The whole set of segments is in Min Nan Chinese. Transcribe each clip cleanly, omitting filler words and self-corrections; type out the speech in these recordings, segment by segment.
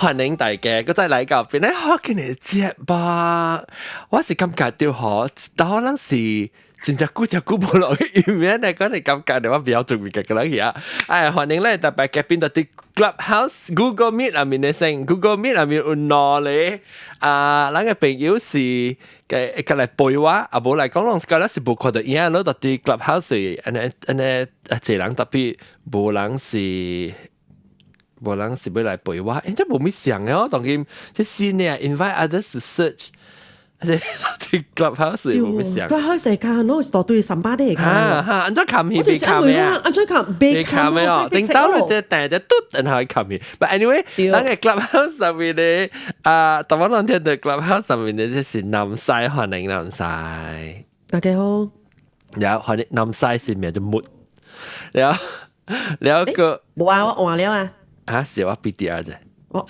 歡迎大家，閣再來到檳城福建的節目。我是感覺著吼，當咱是真正久真久無錄音面來講，你感覺著我比較準備個個人去啊。哎，歡迎咧特別嘉賓佇 Clubhouse Google Meet 內面的先，Google Meet 內面有兩个啊，咱个朋友是嘅過來陪我，啊無來講攏是敢是無看著影，囉佇 Clubhouse 按呢按呢啊，濟人特別無人是。無人是欲來陪我，欸，這無物像的哦，當今這新的 invite others to search，這佇 Clubhouse 無物像。 Clubhouse 看，攏是大堆三百的。哈哈，按怎撳去袂撳的啊？按怎撳袂撳的哦，頂到你這彈隻嘟，然後撳去。But anyway，咱个 Clubhouse 上面的啊，台灣人聽著 Clubhouse 上面的這是南西，歡迎南西。大家好。然後歡迎南西是名就木，然後然後個無啊，我換了啊。啊，是我 BTR 啫。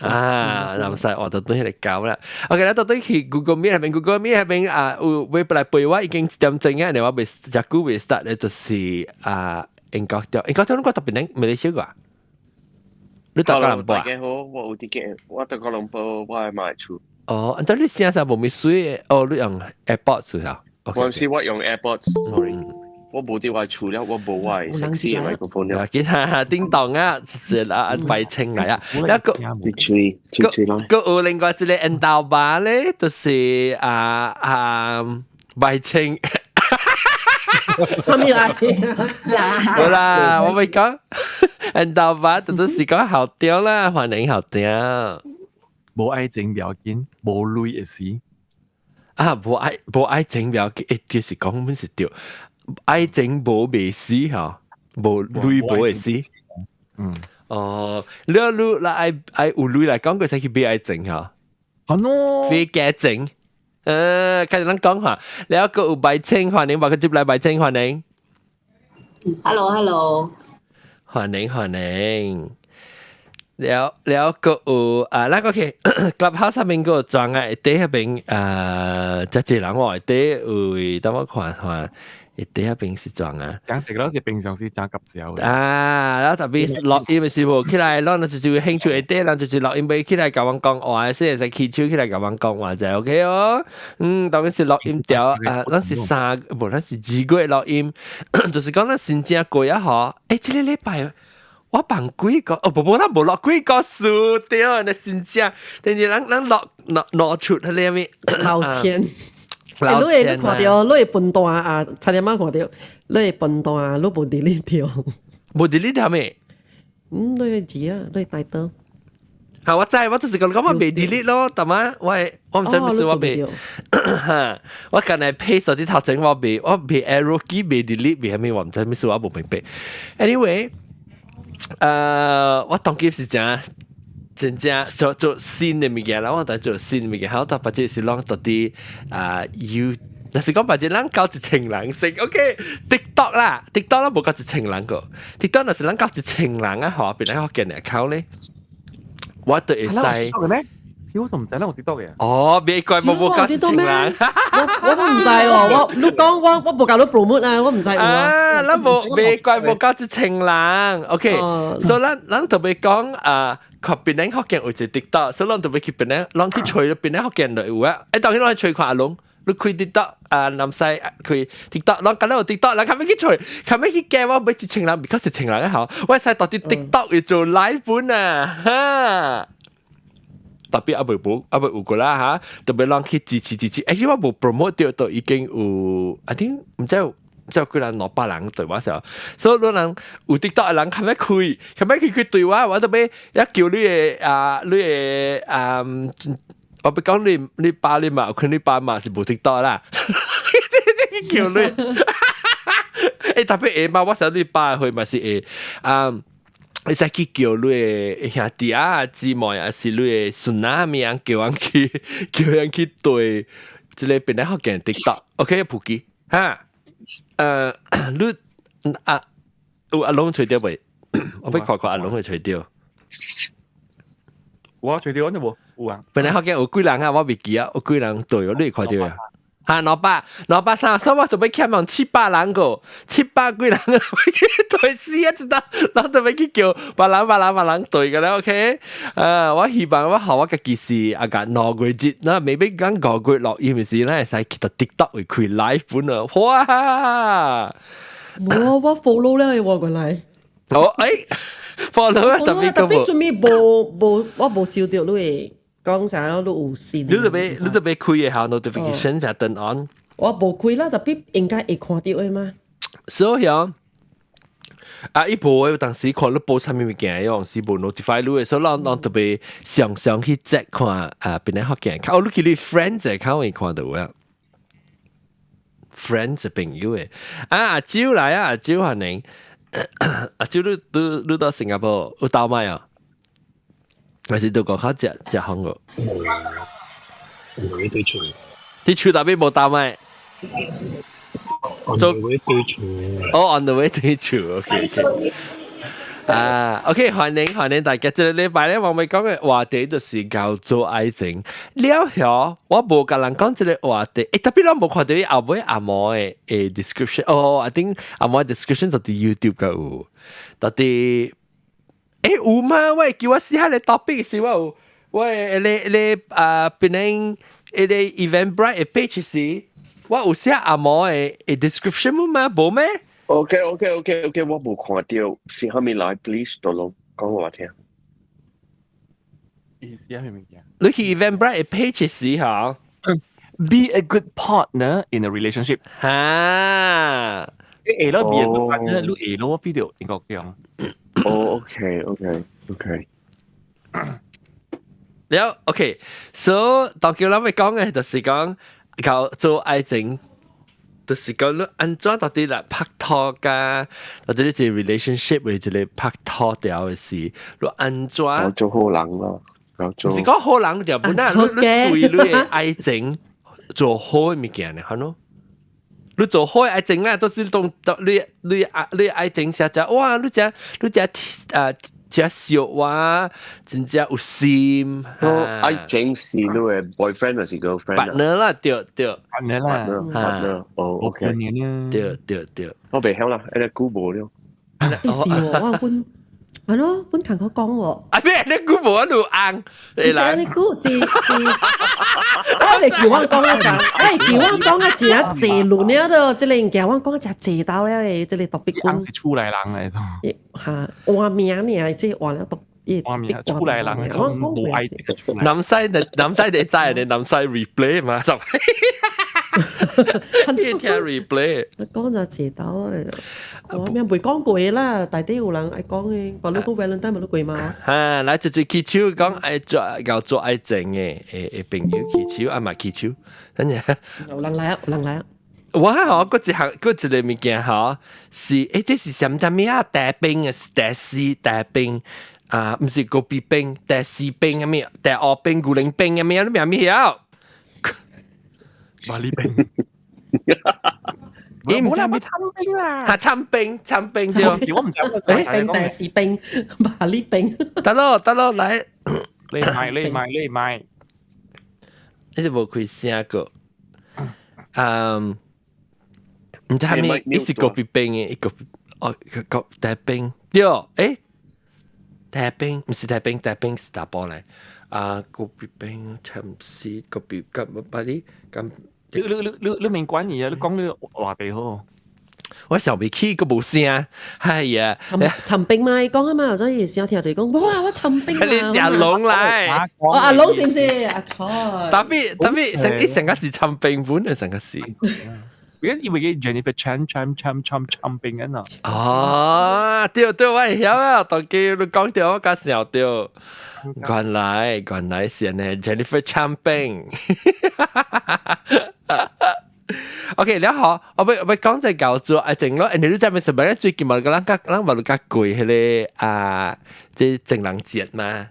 啊，南西我就對彼個搞啦。OK，咱到對去 Google Meet 彼邊，Google Meet 彼邊啊，有欲來陪我已經1點鐘啊，然後我未誠久未 start 咧，就是啊，英國條，英國條你講特別能馬來西亞？你佇哥倫布啊？大家好，我有佇個，我佇哥倫布，我喺馬來厝。哦，但你聲啥無咪水？哦，你用 AirPods 啊？我是我用 AirPods，sorry。我無佇我厝了，我無我的食肆的麥克風了。其他叮當啊，是啊，白清來啊。一個吹吹吹咯。個有另外一个緣投吧咧，就是啊啊白清。係咪來？好啦，我咪講緣投吧，就是講校長啦，歡迎校長。無愛情不要緊，無淚會死。啊，無愛無愛情不要緊，欸，就是講阮是對。愛情無袂死吼，無淚無會死。嗯。哦，你你那愛愛有淚來講，佢使去買愛情吼。好喏。買假情。開始咱講下，了閣有白清歡迎，把佢接來白清歡迎。 Hello，Hello。歡迎歡迎。了了閣有啊，咱個去 Clubhouse 上面閣有裝啊，佇彼邊啊，遮濟人喎，佇有等我看看。佇彼邊是裝啊，講實個是平常時真搞笑。啊，然後特別錄音的時候起來，咱就是有興趣的佇，咱就是錄音欲起來共阮講話，是會使起手起來共阮講話就 OK 哦。嗯，當然是錄音條啊，咱是三，無咱是2月錄音，就是講咱新正過啊吼。欸，這個禮拜我放幾個，哦，無無，咱無錄幾個數對，那新正，但是咱咱錄錄錄出彼个物，老千。欸，你會你看著，你的笨蛋啊！差點仔看著，你的笨蛋，你無 delete 著？無 delete 著咩？嗯，你的字啊，你的大刀。嚇，我知，我就是講我未 delete 咯，但係我我毋知咩事，我未，我近來 paste 佇頭前，我未我未 arrow key 未 delete 未啥物，我毋知咩事，我無明白。Anyway，我當今是誠真正做做新的物件啦，我當做新的物件，好，特別是攏佇佇啊 You，若是講別隻咱夠1000人先，OK，TikTok 啦，TikTok 啦無夠一千人個，TikTok 若是咱夠一千人啊，吼，變來福建 account 咧，我就會使。是我怎毋知咱有 TikTok 嘅？哦，別怪無無夠一千人。我我毋知喎，我你講我我無共你 promote 啊，我毋知有啊。啊，咱無別怪無夠一千人，OK，所以咱咱特別講啊。看檳城福建有一個 TikTok，所以咱特別去檳城，咱去揣檳城福建就有啊。欸，當然咱揣看阿龍，你開 TikTok 啊，南西開 TikTok，咱敢若有 TikTok，咱較欲去揣，較欲去加我欲一千人，because 一千人啊，我會使佇 TikTok 會做 live 本啊，哈。特別猶未無，猶未有過啦哈，特別咱去支持支持，欸，我無 promote 著都已經有，I think 毋知有。就幾人200人對我時候，所以你人有 TikTok 的人較欲開，較欲去去對我，我都欲一叫你的啊，你的啊，我欲講你你爸你媽，可能你爸媽是無 TikTok 啦，叫你，欸，特別會嘛，我想你爸會嘛是會啊。會使去叫你的兄弟啊、姊妹啊，是你的孫仔物樣，叫人去叫人去對這个檳城福建 TikTok，OK，普及哈。你啊，有阿龍揣著未？我欲看看阿龍會揣著。有啊，揣著，我就無有啊。檳城福建有幾人啊？我未記啊，有幾人對，你會看著啊？嚇，230，所以我就欲欠人700人個，700幾人個對死啊！知道，咱就欲去叫別人別人別人對嘅咧，OK？啊，我希望我予我家己是啊個2個月，那 maybe 講5個月錄音時，咱會使去到 TikTok 會開 live 本啊！哇！無我 follow 了我過來。哦，欸，follow 啊，特別特別做咩無無我無收到你講啥你有信？你特別開嘅下 notification 就 turn on。我無開啦，特別應該會看到的嘛。所以啊，啊，伊無的當時看你報啥物物件，有時無 notify 你的，所以咱咱特別常常去 check 看啊，邊個福建。哦，你去你 friends 的會看到啊。friends 朋友的。啊，阿蕉來啊，阿蕉可能，阿蕉你你你到新加坡有鬥麥啊？還是都講較食食韓國？無對厝。佇厝內邊無鬥麥？ On the way 對厝。哦，on the way 對厝，OK OK。啊，OK，歡迎歡迎大家。這個禮拜咧，我咪講嘅話題就是叫做愛情。了後，我無共人講這個話題，欸，特別咱無看到後尾阿毛的誒 description。哦，I think 阿毛 description 就佇 YouTube 個有，到底欸有嗎？我叫我試下個 topic 是我有，我你你啊，變成一個 Eventbrite 的 page 時，我有寫阿毛的 description 嗎？無咩？ OK，我無看到，是蝦米來？Please 都攏講我聽。意思係咩物件？你去 Eventbrite 的 page 時嚇，Be a good partner in a relationship。哈，你會咯，be a good partner，你會咯，video 應該講。哦，OK。了，OK，so 當叫咱欲講嘅就是講叫做愛情。就是講你按怎到底來拍拖㗎，到底你這 relationship 為一個拍拖掉的事，你按怎做好人咯，做是講好人就本來你你對你的愛情做好的物件呢，係喏。你做好的愛情啊，都是當你你愛你愛情寫只哇，你這你這啊這笑話，真正有心。愛情是你的 boyfriend 還是 girlfriend？ partner 啦，對對。 partner 啦，partner。哦，OK。對對對。我袂曉啦，那個久無了。是喎，我本係咯，本同佢講喎。啊咩？你久無一路紅。其實你久是是，我會叫我講一陣，我會叫我講一真濟輪了都，這個物件我講真濟道了的，這個特別講。是厝內人來種。嚇，換名爾，這換了特換名厝內人，我講無愛南西南西你知你南西 replay 嘛？你聽 replay。講就遲到誒，我咩未講過啦，大底有人愛講嘅，無你講 Valentine 無你過嘛？哈，來直接起手講愛做搞做愛情的的朋友起手，啊嘛起手，等下。有人來啊，有人來啊。我吼，閣一項，閣一個物件吼，是欸，這是啥物物啊？茶冰啊，茶絲茶冰啊，毋是咖啡冰，茶絲冰啥物？茶烏冰、牛奶冰啥物啊？你名物曉？馬里冰。伊毋知咩參冰啦？哈，參冰，參冰對。我毋知。冰茶絲冰，馬里冰。得咯，得咯，來。你買，你買，你買。你是無開聲個。嗯。毋知啥物，伊是咖啡冰的，一個哦，個茶冰對，欸，茶冰毋是茶冰，茶冰是查埔來。啊，咖啡冰、參絲、咖啡咁把你咁。你你你你你免管伊啊！你講你話題好。我想袂起，閣無聲，哎呀！陳冰嘛，伊講啊嘛，所以小聽就講，哇！我陳冰啊！你是阿龍來，哦，阿龍是毋是？阿錯。特別特別，成伊成個是陳冰本啊，成個是。因為 Jennifer Chan Chan Chan Chan 陳冰啊。哦，對對，我會曉啊，當機你講到我較想到，原來原來是按呢 Jennifer 陳冰。OK，了後，我欲我欲講這叫做愛情咯，你知影什麼？最近嘛，個咱較咱嘛較過彼個啊，這情人節嘛。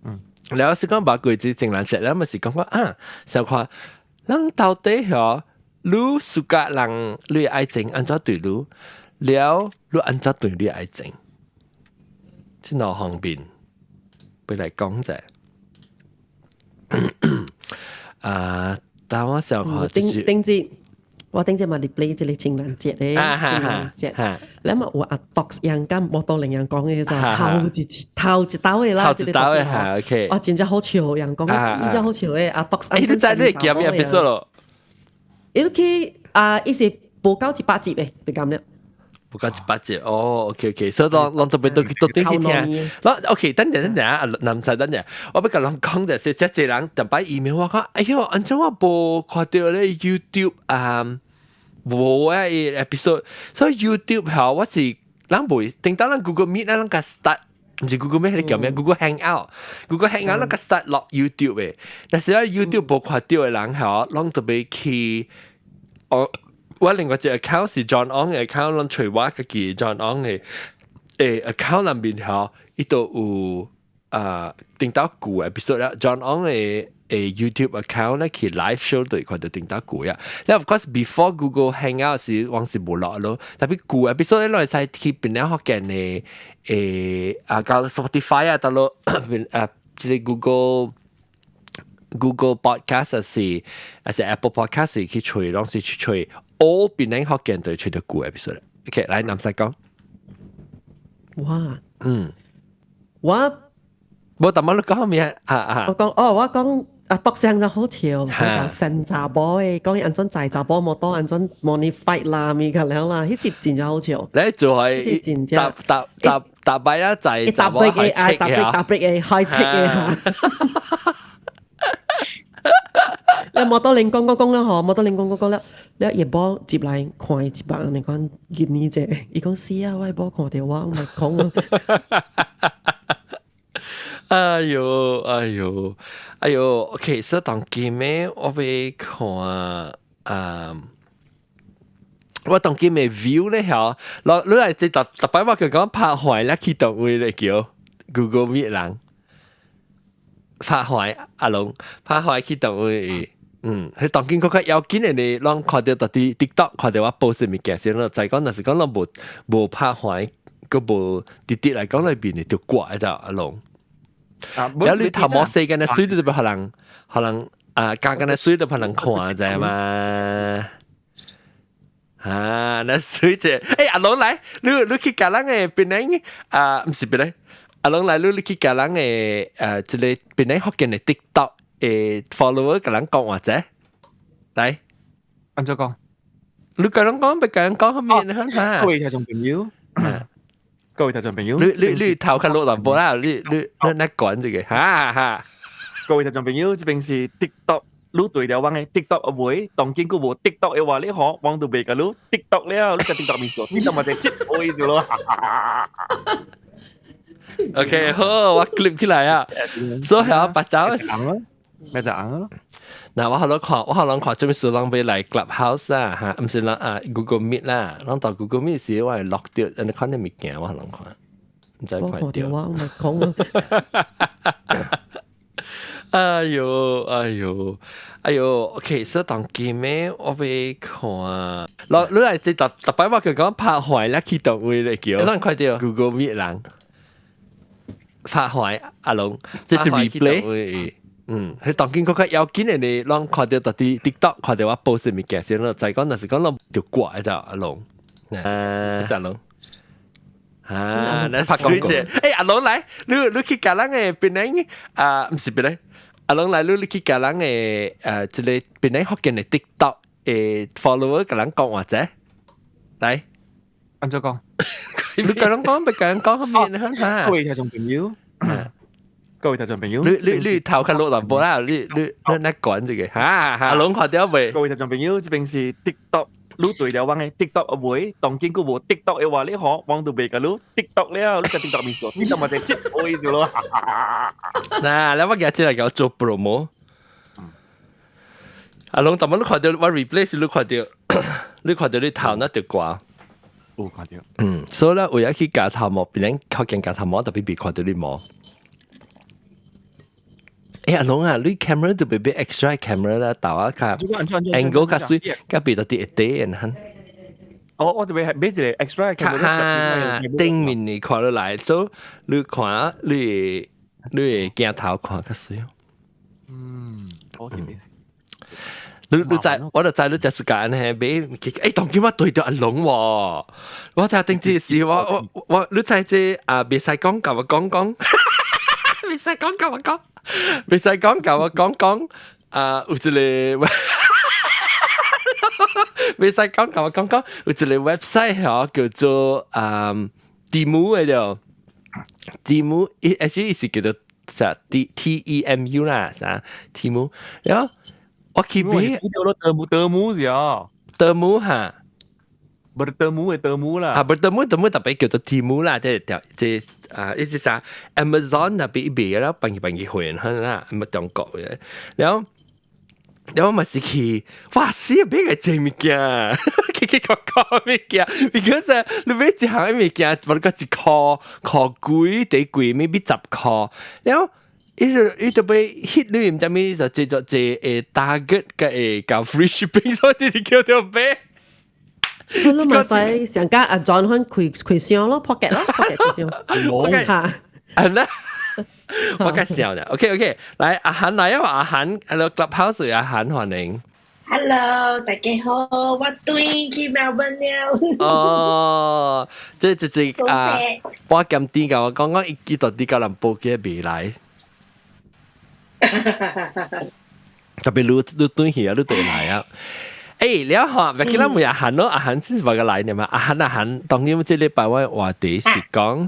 嗯。了是講無過這情人節，了嘛是講講啊，想看，咱到底吼，你 suka 人你愛情按怎對你，了你按怎對你愛情？這兩方面，欲來講者。啊，但我想看頂頂節，我頂節嘛 replay 這個情人節咧，情人節，你嘛有阿 Docs 樣跟摩多玲樣講嘅就頭一頭一刀嘅啦，頭一刀嘅嚇，OK。哇，真正好笑，人講真正好笑嘅阿 Docs。欸，你知你記咩 episode 咯？伊去啊，伊是無夠100集嘅，就咁了。無夠100集，哦，OK OK，所以攏攏特別都都點去聽。嗱，OK，等陣等陣啊，男仔等陣，我欲共人講就是，這濟人逐擺 email 我講，哎喲，按怎我無看著咧 YouTube 啊，無啊 episode，所以 YouTube 吼，我是咱袂，頂當咱 Google Meet 咱個 start，毋是 Google Meet 係叫咩？Google Hangout，Google Hangout 咱個 start 落 YouTube 嘅，但是咧 YouTube 無看著嘅人吼，攏特別去，我。我另外一個 account 是 John Ong 嘅 account，攏揣我家己 John Ong 嘅誒 account 內面吼，伊都有啊頂到舊 episode 啦。John Ong 嘅誒 YouTube account 咧，去 live show 對看到頂到舊啊。แล้ว of course before Google Hangout 時，往是無落咯。tapi 舊 episode 咧，攏會使去邊了福建嘅誒啊，到 Spotify 啊，到咯啊，這個 Google Podcast 是 Apple Podcast 是去揣，攏是去揣。我邊領福建對揣到舊 episode。OK，來南西講。哇！我無淡薄你講咩啊啊？我講哦，我講啊，讀聲就好笑，講神查某的，講伊按怎載查某摩托，按怎模擬 fight 啦，物個了啦，彼集真正好笑。你做係真正搭搭搭搭擺啊，載查某開車嘅，搭 brake 嘅，開車嘅嚇。你摩托零講講講啦嗬，摩托零講講講啦，你葉某接來看伊一擺，你講見你者，伊講是啊，我某看著我，我咪講。哎喲，哎喲，哎喲，OK，所以當今嘅我欲看啊，我當今嘅 view 咧嗬，攞你來這逐逐擺我叫講拍壞咧去動位咧叫 Google Meet 人拍壞阿龍拍壞去動位，嗯，佢當今閣較要緊的呢，攏看著佇 TikTok 看著我 post 物件先咯，再講若是講攏無無拍壞，閣無直直來講裏邊就掛就阿龍。然後你頭毛細間的水你都欲予人，予人啊，加間的水都予人看，知嘛？啊，那水者，欸，阿龍來，你你去共人的檳城啊，毋是檳城，阿龍來，你你去共人的誒，這個檳城福建的 TikTok 的 follower 共人講話者，來，按怎講？你共人講，欲共人講後面，各位聽眾朋友。各位聽眾朋友，你你你頭較落淡薄啦，你你你你講這個，哈哈。各位聽眾朋友，這邊是 TikTok，你對了阮的 TikTok 會，當今閣無 TikTok 的話，你嗬，阮就袂共你 TikTok 了，你個 TikTok 面做，TikTok 嘛就這意思咯。 OK，好，我 clip 起來啊。所以啊，白走。咩就硬咯？嗱，我後來看，我後來看，做咩事攏欲來 Clubhouse 啊？嚇，毋是啦啊，Google Meet 啦，攏到 Google Meet 時我會落掉，人哋看啲物件，我後來看，毋知看著。我咪講。哎喲，哎喲，哎喲，OK，所以當今嘅我欲看，攞你來這逐逐擺我叫講拍壞咧去動位咧叫，咱看著 Google Meet 人拍壞阿龍，這是 replay。嗯，佢當今閣較要緊的呢，攏看著佇 TikTok 看著我 post 物件先咯，再講若是講攏就掛就阿龍，啊，這是阿龍。啊，那水者，欸，阿龍來，你你去共人的檳城啊，毋是檳城，阿龍來，你你去共人的誒，這個檳城福建的 TikTok 的 follower 共人講話者，來，按怎講？你共人講，欲共人講後面，各位聽眾朋友。各位聽眾朋友，你你你頭較落淡薄啦，你你你你講這個，哈哈，阿龍看著未？各位聽眾朋友，這邊是 TikTok，你對了阮的 TikTok 會，當今閣無 TikTok 的話，你嗬，阮就袂共你 TikTok 了，你個 TikTok 面做，TikTok 嘛就這意思咯。嗱，你我今日來共做 promo。阿龍，淡薄你看著我 replay 你看著，你看著你頭那條掛。有看著。嗯，所以咧，為咗去夾頭毛，別人靠近夾頭毛，特別別看著你毛。欸，阿龍啊，你 camera 都欲買 extra camera 啦，豆啊較 angle 較媠，較別到啲一啲人。哦，我這邊係買一個 extra camera，頂面你看落來，所以你看你你鏡頭看較媠。嗯，我這邊。你知，我就知你就是間係買物件。欸，當今我對著阿龍喎，我就頂這時我你知這啊，袂使講共我講講，袂使講共我講，袂使講共我講講啊，有一個。袂使講共我講講，有一個 website 嗬，叫做啊 Temu 的著，Temu 伊 actually 是叫做啥 T T E M U 啦，啥 Temu，然後我去買，叫做 Temu Temu 是啊， Temu 哈，bertemu 的 temu 啦，啊，bertemu temu 特別叫做 Temu 啦，即係條即係啊，伊是啥 Amazon 那邊賣啦，幫伊幫伊貨啦，毋中國的，然後。然後嘛是去，哇！死啊！買個濟物件，去去個個物件，because 你買一項物件，無個一箍箍幾，底貴，maybe 10箍，然後伊就欲 hit 你毋知物就製作一個 target 嘅會交 free shipping，所以你叫著買。你咪使上家阿 John 款開開箱咯，pocket 咯，pocket 開箱。我嚇，係啦。我較笑啦，OK OK，來阿韓來啊，阿韓，Hello Clubhouse 阿韓歡迎。 Hello，大家好，我轉去 Melbourne 了。哦，這這這啊，半點點共我講講，伊記到底甲人報機未來。特別你轉去啊，你對來啊。欸，了吼，別記咱問阿韓咯，阿韓真是話個來呢嘛。阿韓阿韓，當然這禮拜我話題是講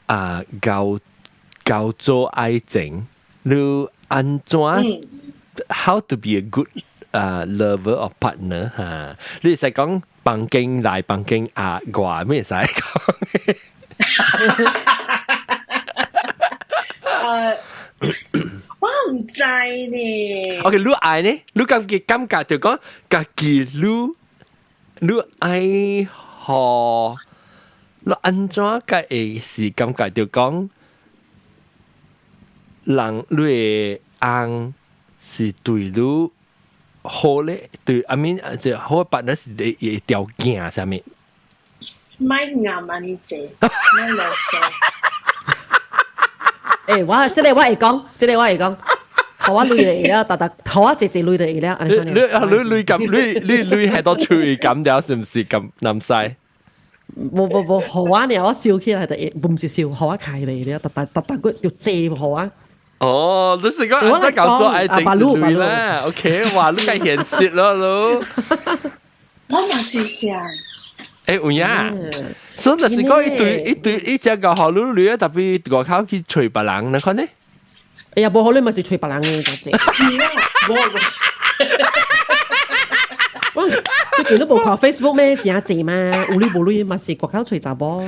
啊，教教做愛情，你按怎 how to be a good lover or partner 哈？你會使講房間內、房間啊外，咩會使講？我毋知呢。 OK，你愛呢？你感覺感覺就講家己你愛予你按怎個會是感覺就講？人你的翁是對你好咧，對，I mean 即好嘅 partner 是會條件啥物？莫𠹌按呢濟，莫囉嗦。欸，我這個我會講，這個我會講，予我鐳就會了，逐逐予我濟濟鐳就會了。你你你鐳咁，你你鐳係到喙咁了，是毋是咁難使？無無無，予我爾，我笑起來就會，毋是笑，予我開嚟了，逐逐逐逐個要濟予我。哦，你是講按怎搞做愛情是鐳啦？OK，哇，你較現實咯，你。我嘛是想。欸，有影，所以就是講伊對伊對伊只個予你鐳，特別外口去揣別人，你看呢？哎呀，無予你嘛是揣別人的，就濟。無無。最近都無看 Facebook 咩？真濟嘛，有鐳無鐳嘛是外口揣查某。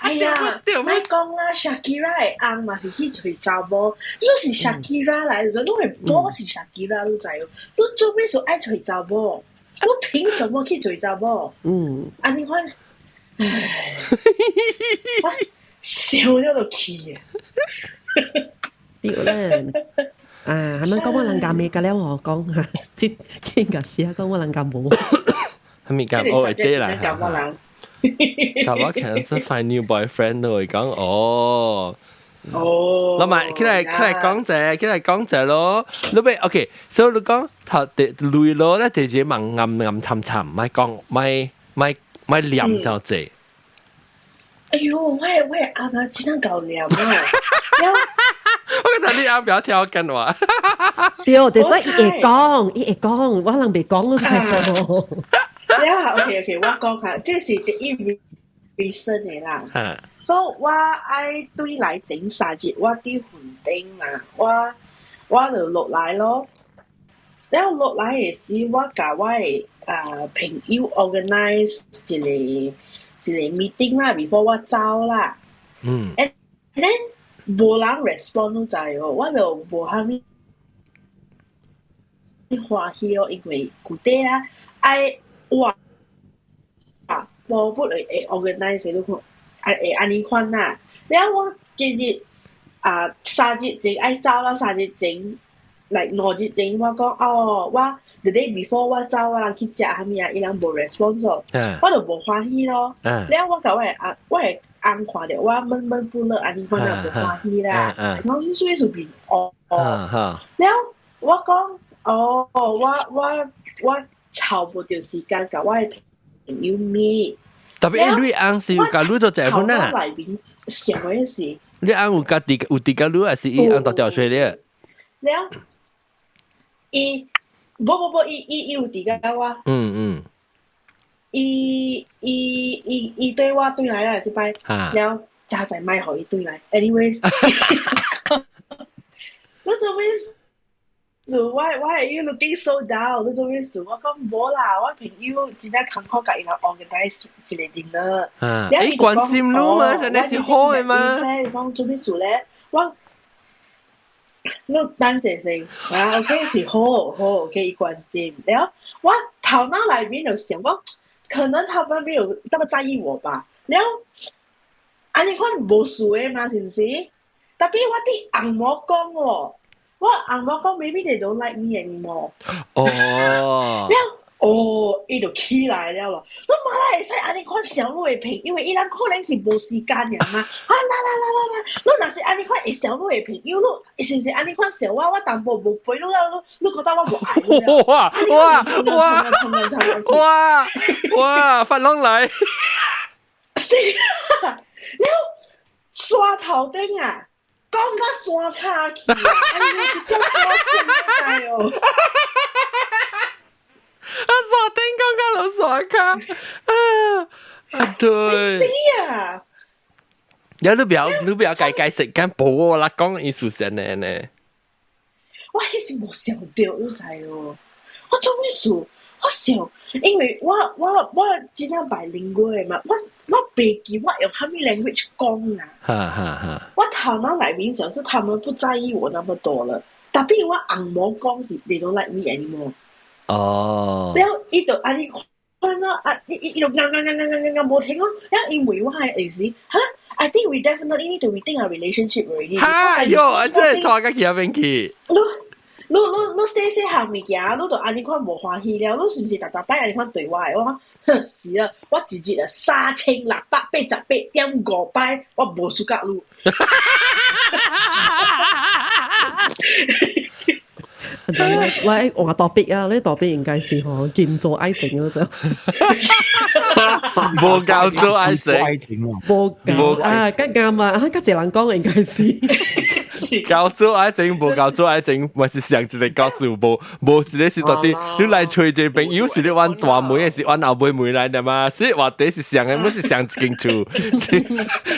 哎呀，莫講啦，Shakira 的翁嘛是去揣查某，你是 Shakira 來，你會某是 Shakira，你知無？你做咩事愛揣查某？我憑什麼去揣查某？按呢款，唉，我笑了就氣啊！對咧，啊，係咪講我人家未㗎了？我講，即傾個試下講我人家無。係咪講我會對啦？查某可能是 find new boyfriend 都會講哦。哦。嗱咪起來起來講者，起來講者咯。你欲 OK，所以你講頭第鐳咯咧，第一問暗暗沉沉，莫講莫莫莫念傷濟。哎喲，我的翁仔真彥念啊！我覺得你翁不要挑緊我。對，就是伊會講，伊會講，我人袂講咯。了 OK OK，我講下，這是第一 reason 的啦。所以我愛對來前3日，我佇雲頂嘛，我就落來咯。了落來的時，我共我的朋友 organize 一個一個 meeting 啦，before 我走啦。And then 無人 respond 你知哦，我就無蝦米歡喜咯，因為舊底啊愛我啊，無不會會 organize 你看，啊會按呢款啦。了我今日啊3日前愛走啦，三日前來2日前我講哦，我 the day before 我走，我人去食啥物啊，伊人無 response 咯，我就無歡喜咯。了我共我的翁，我的翁看著我悶悶不樂，按呢款就無歡喜啦。我所以是變哦。了我講。哦，我湊無著時間共我的朋友 meet。特別你翁是有共你做這份啊？內面想的是。你翁有家己有佇共你，還是伊翁蹛佇後咧？了，伊無無無，伊有佇共我。伊對我轉來啦，這擺了，早知莫予伊轉來。Anyways，你做咩事？我係 you looking so down，你做咩事？我講無啦，我朋友真正艱苦，共伊人 organize 一個 dinner。啊，伊關心你嘛，真係是好的嘛。講做咩事咧？我你等陣先，啊，OK 是好好，OK 伊關心。了我頭腦內面就想講，可能他們沒有那麼在意我吧。了，按呢款無事的嘛，是毋是？特別我佇翁母講哦，我翁母講，maybe they don't like me anymore。哦。了，哦，伊就起來了咯。你嘛會使按呢款想你的朋友，伊人可能是無時間爾嘛。啊啦啦啦啦啦！你若是按呢款會想你的朋友，你是毋是按呢款想我？我淡薄無陪你了，你覺得我無愛你？哇哇哇哇哇！發狼來。是啊，了山頭頂啊，講到山跤去啊！哎呦，這種我真哦。啊，山頂講到落山跤啊！啊對。死啊！有你不要解解釋，講無我啦，講意思是呢呢。我彼時無想著，你知哦。我做咩事？我想，因為我真正 bilingual 的嘛，我袂記我用啥物 language 講啊。哈哈哈！我頭腦內面想是他們不在意我那麼多了，特別我翁母講是 they don't like me anymore。哦。了，伊就按呢款咯，啊，伊就硬硬硬硬硬硬無停咯。了，伊問我係是，哈？I think we definitely need to rethink our relationship already。哈喲，真係拖個其他邊去。你細細項物件，你就按呢款無歡喜了，你是毋是逐逐擺按呢款對我的？我講，哼，是啊，我一日啊3688.5擺，我無輸甲你。來換 topic 啊！呢 topic 應該是吼建造愛情嗰種。無夠做愛情，無夠啊！較啱啊！較濟人講應該是。夠做愛情，無夠做愛情，嘛是上一個故事，無一個是到底你來揣一個朋友，是你阮大妹，還是阮後尾妹來的嘛？所以話題是上的，毋是上一間厝。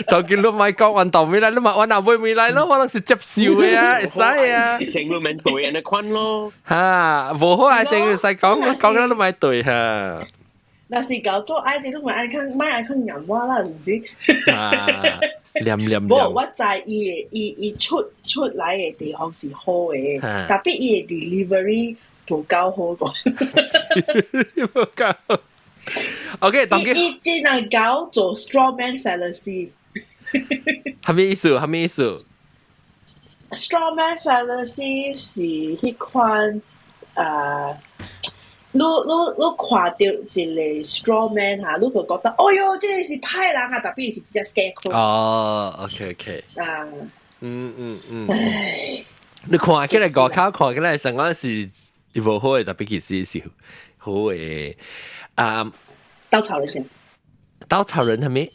當今你莫講阮大妹來，你嘛阮後尾妹來咯，我攏是接受的啊，會使啊。情侶免對按呢款咯。哈，無好愛情會使講，講了你莫對哈。若是夠做愛情，你莫愛看，莫愛看硬我啦，是毋是？啊，念念。無，我知伊伊出來的地方是好的，特別伊的 delivery 無夠好個。無夠。OK，當伊只能夠做 straw man fallacy。啥物意思？啥物意思？straw man fallacy 是彼款你看著一個 straw man 哈，你就覺得，哦喲，這個是歹人啊，特別是一隻 scarecrow。哦，OK OK。啊。唉。你看起來外口看起來上講是無好的，特別其實是好的。啊。稻草人先。稻草人係咪？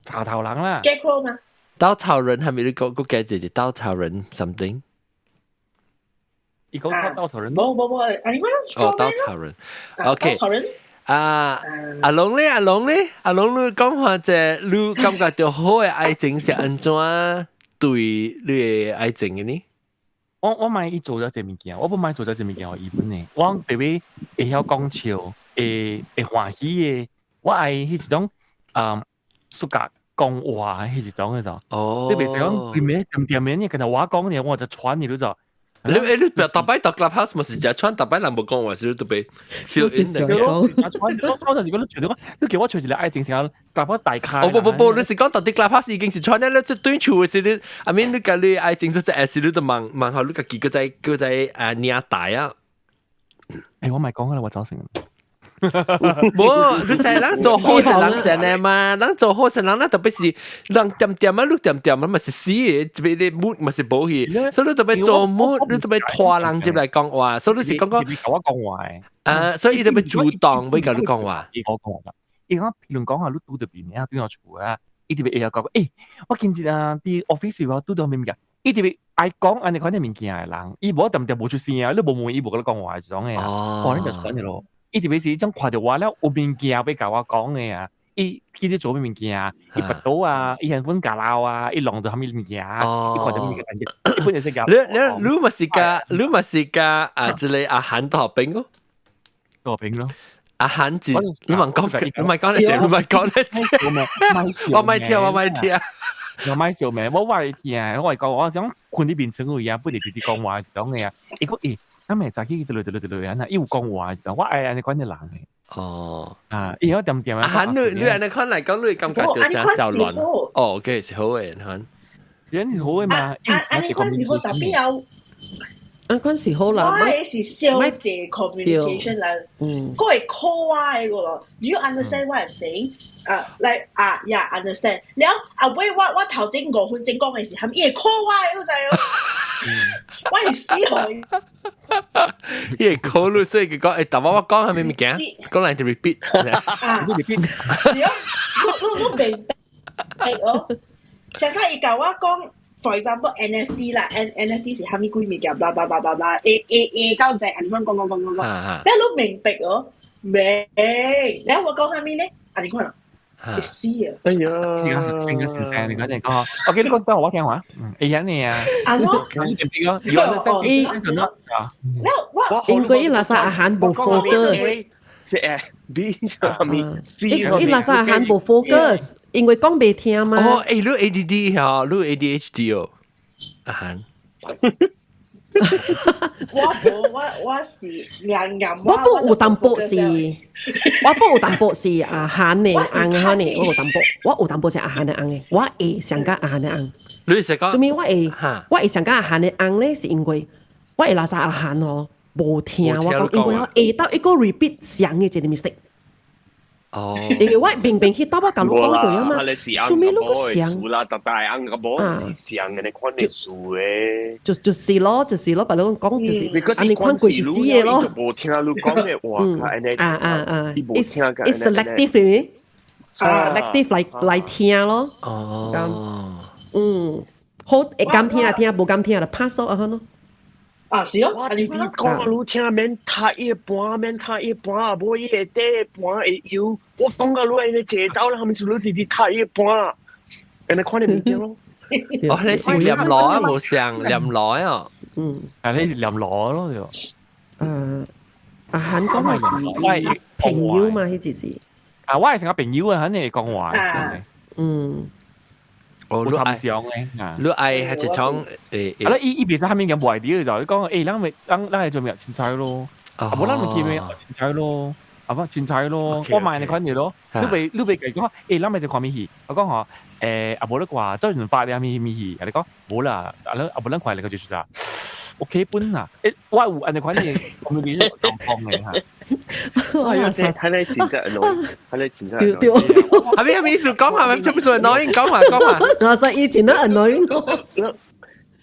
茶頭人啦。 scarecrow 嗎？稻草人係咪你講個解字稻草人 something？伊講稻草人。無無無，啊你講哦，稻草人。OK。稻草人。啊，阿龍咧，阿龍咧，阿龍你講話這，你感覺著好的愛情是按怎對你的愛情的呢？我莫伊做咗這物件，我不莫做咗這物件予伊本的。我特別會曉講笑，會歡喜的，我愛彼一種啊，暑假講話彼一種的就。哦。你袂使講規暝點點的，跟我講呢，我就喘你，你就。你逐擺到 clubhouse 嘛是誠喘，逐擺人無講話時，你特別 feel in 的。喘，我就是講你揣著我，你叫我揣一個愛情成 clubhouse 大咖。哦不不不，你是講到佇 clubhouse 已經是喘了，你這對厝的時你，I mean 你共你愛情說這時你都問問候你家己閣再閣再啊領大啊。欸，我莫講啦，我走先。無，你知咱做好勢人成嘅嘛？咱做好勢人，咱特別是人恬恬啊，你恬恬啊，嘛是死嘅，這邊啲 mood 嘛是無去，所以你特別做 mood，你特別拖人入來講話，所以你是講講同我講話。啊，所以伊特別主動欲共你講話。伊我講話，伊講譬如講啊，你拄著邊啊，對我厝啊，伊特別會曉講，欸，我今日啊，佇 office 我拄著物件，伊特別愛講按呢款的物件的人，伊無恬恬無出聲啊，你無問伊無共你講話這種的啊，哇，你就是按呢咯。伊特別是種看著我了有物件欲共我講的啊，伊記得做咩物件，伊腹肚啊，伊現粉咬漏啊，伊弄著啥物物件，伊看著物件，伊本就是你你你嘛是共你嘛是共啊，這個阿韓大學兵哦，大學兵咯。阿韓字，你問講，你咪講你這，你咪講你這，我咪聽，我咪聽。我咪笑咩？我話聽，我係講，我想困佇面床位啊，不直直講話這種的啊。伊講，欸，咱咪早起對對對對對，啊，伊有講話，我愛按呢款的人的。哦，啊，伊曉恬恬啊。阿韓，你你按呢款來講，你會感覺就像小亂。哦，OK，是好的，韓。人是好的嘛？啊，按呢款是好，但比較。按款是好啦。我的是小濟 communication 啦，閣會 call 我的個咯。Do you understand what I'm saying？啊，like 啊，yeah，understand。了啊，尾我我頭前5分鐘講的時，含伊會 call 我的，你知無？我是死予伊會 call 你，所以佢講，欸，但我我講啥物物件，講來就 repeat。啊，repeat。是哦，你你你明白哦？上次伊共我講。For example NFT 啦，N NFT 是啥物鬼物件，blah blah blah blah blah A A A 到 Z，按呢款講講講講講，你都明白哦？明，你我講啥物呢？按呢款啊，會死啊！哎呀，成個先生，你講你講，OK，你講得我聽話，嗯，會曉你啊，啊喏，你明白哦？You understand？什麼？我因為伊垃圾阿韓無 focus，是誒 B 啥物 C 伊垃圾阿韓無 focus，因為講袂聽嘛。哦，欸，你 ADD 嚇，你 ADHD 哦，阿韓。我無，我我是硬硬。我不有淡薄是，我不有淡薄是阿韓的翁的呢，我有淡薄，我有淡薄是阿韓的翁的，我會上甲阿韓的翁。你是講？做咩？我會，我會上甲阿韓的翁咧，是因為我會垃圾阿韓哦，無聽我講，因為我下晝一個 repeat 上的一個 mistake。哦，因為我明明去兜我共你講過啊嘛，做咩你閣上？啦，特大翁個某是上的，你看你數的。就就是咯，就是咯，白你講就是，按呢款過日子的咯。無聽你講的話，按呢啊啊啊，無聽，it's selective 嘅，selective 來來聽咯。哦，嗯，好會甘聽就聽，無甘聽就 pass 啊咯。啊，是哦，我直直講你聽，免讀一半，免讀一半，無伊會底一半會有。我講到你按呢坐走啦，後面是你直直讀一半，按呢看你物件咯。哦，你是念羅啊，無像念羅啊。嗯，啊，你是念羅咯就。阿韓講的是朋友嘛，彼就是。啊，我係成個朋友啊，肯定會講話。嗯。哦，你愛上嘅，你愛係一種誒。啊，伊伊別使蝦米咁無idea 就，你講欸，咱咪咱咱係做咩？凊彩咯，啊無咱咪見咩？凊彩咯，啊無凊彩咯，我買你款嘢咯。你袂你袂計講，欸，咱咪就看咩戲？我講吼，欸，啊無你話周潤發你蝦米咩戲？啊你講無啦，啊你啊無咱看嚟個就是啦。OK 本啊，欸，我有按呢款嘢，我們啲狀況嘅嚇。哎呀，睇你真正 annoying，睇你真正對對。係咪係咪意思講下？咪做咩事 annoying 講下講下。我說以前都 annoying 咯。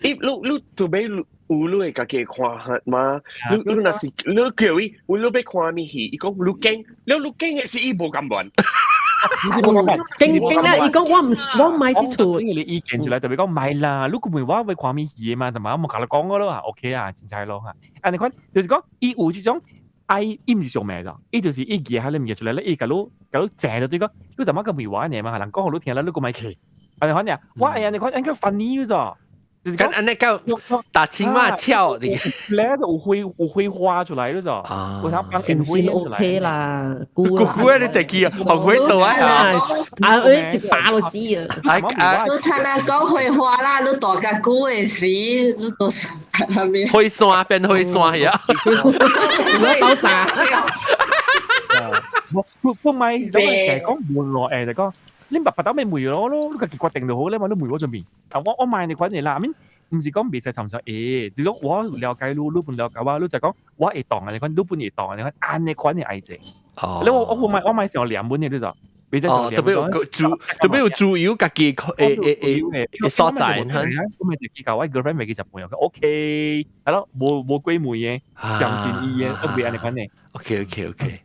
你你你做咩有你會家己看嘛？你你若是你叫伊，有你欲看咩戲？伊講你驚，你你驚的是伊無甘願。驚驚咧，伊講我毋我買這齣。因為你意見出來，特別講買啦，你個問我欲看咩戲嘛，同埋我冇共你講過咯，OK 啊，凊彩咯嚇。啊，你看就是講，伊有這種愛，伊毋是上命咗，伊就是伊記下你物件出來咧，伊共你共你正就對講，你怎麼個問我呢嘛？人講予你聽啦，你閣莫去。啊，你看呢？我哎呀，你看應該 funny 咗。就是講按呢個打青馬俏的，咧就有火有火花出來咗。啊，先先 OK 啦，估估啊，你自己啊，學會到啊，啊，你一把就死啊！啊，你聽人講火花啦，你大家久的時，你都是那邊。火山變火山呀！我爆炸。不不買是講講無耐誒，就講你白白兜咪梅攞咯，你家己決定就好咧嘛，你梅我準備。啊，我我買你款嘢啦，I mean 毋是講袂使參詳，你講我了解你，你本了解我，你就講我會當啊，你看你本會當啊，你看按呢款嘅愛情。哦，你我我買上兩本嘅，你就。哦，特別有自特別有自由家己誒所在，我咪就去教我 girlfriend 咪去食飯，OK，係咯，無無鬼妹嘅，相信伊嘅，都袂按呢款嘅。 OK。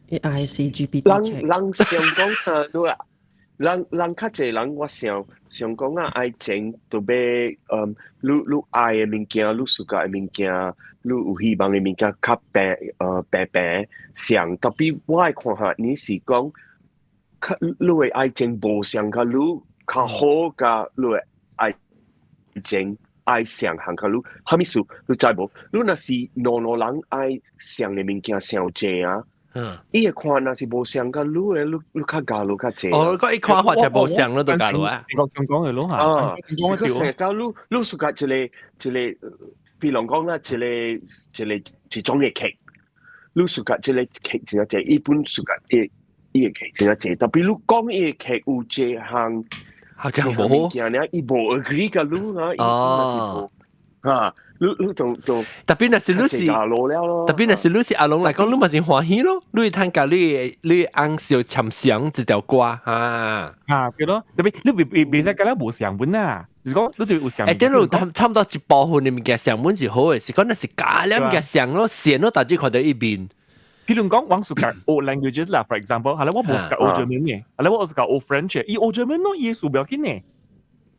A I C G P 人人想講啥對啊？人人較濟人，我想想講啊，愛情特別你愛嘅物件，你 suka 嘅物件，你有希望嘅物件較平平平上。特別我愛看下，你是講較你嘅愛情無相較你較好，佮你嘅愛情愛上行較你，啥物事你知無？你若是兩兩人愛上嘅物件上濟啊！伊會看若是無相佮你嘅，你較加你較濟。哦，個一看法就無相咯，就加落啊。你講講嘅咯嚇。啊，佢成日教你，你 suka 一個一個，比如講啦，一個一個一種嘅劇，你 suka 這個劇真濟，伊本 suka 伊伊個劇真濟，特別你講伊個劇有這項，好像無好。伊無 agree 佮你啊，哦，嚇。你你就就特別若是你是，特別若是你是阿龍來講，你嘛是歡喜咯。你會聽甲你你翁小尋常一條歌哈。啊，對咯，特別你袂袂袂使佮咱無相本啊。如果你對有相，誒，等你差不多一部分的物件相本是好的，是講若是加了物件相咯，線咯，大致看到一邊。譬如講，我 suka 學 languages 啦，for example，係啦，我無 suka 學 German 嘅，係啦，我 suka 學 French 嘅，伊學 German 咯，伊數不要緊嘅。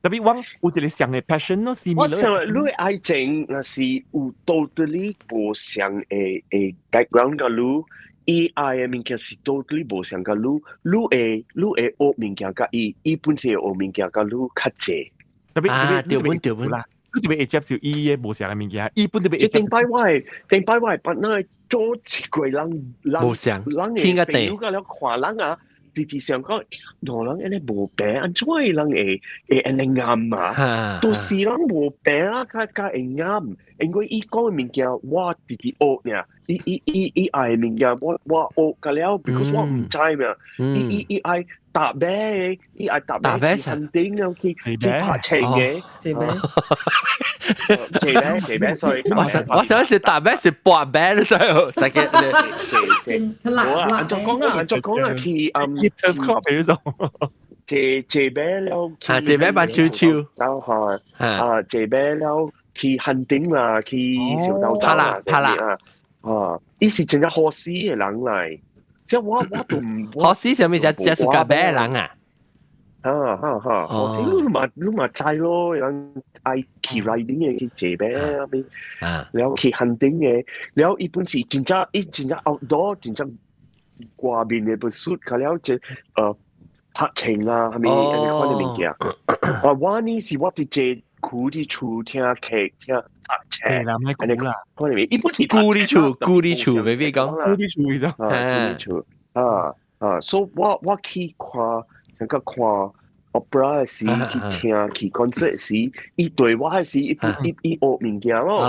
特別我有一個相嘅 passion 咯，我想你愛情若是有 totally 無相嘅嘅 background 嘅你，伊愛嘅物件是 totally 無相嘅你，你會學物件佮伊，伊本身會學物件佮你較濟。特別啊，對本對本啦，你特別會接受伊嘅無相嘅物件，伊本特別。即頂擺我的頂擺我的 partner 做一個人人無相，人天個地朋友個了看人啊。直直想講，兩人按呢無平，按怎人會會按呢啱啊？都是人無平啊，較較會啱。因為伊講的物件，我直直學爾。伊伊伊伊愛的物件，我我學個了，because 我毋知嘛。伊伊伊愛搭馬，伊愛搭馬去肯定啊，去去拍車嘅。坐馬，坐馬坐馬，所以我想我想是搭馬是搏馬，你知無？實個我啊，按怎講啊，按怎講啊，去turf club 嗰種。坐坐馬了，啊，坐馬扮秋秋，然後啊，坐馬了去漢頂啦，去小島拍啦拍啦，啊，伊是真正好死嘅人來，即我我都唔好死啥物？只只是夾馬嘅人啊？哈哈哈！好死你嘛你嘛知咯，人愛去 riding 嘅去坐馬啊，然後去漢頂嘅，然後伊本是真正伊真正 outdoor 真正外面嘅 pursuit，佢了就拍情啊，係咪按呢款嘅物件？啊，我呢是我佇坐苦佇厝聽劇聽讀冊，啦，咪苦啦，款嘅物，伊本是舊佇厝，舊佇厝，未必講舊佇厝就，啊，舊佇厝啊啊，所以我我去看，成個看 opera 時，去聽去 concert 時，伊對我時，伊伊伊學物件咯，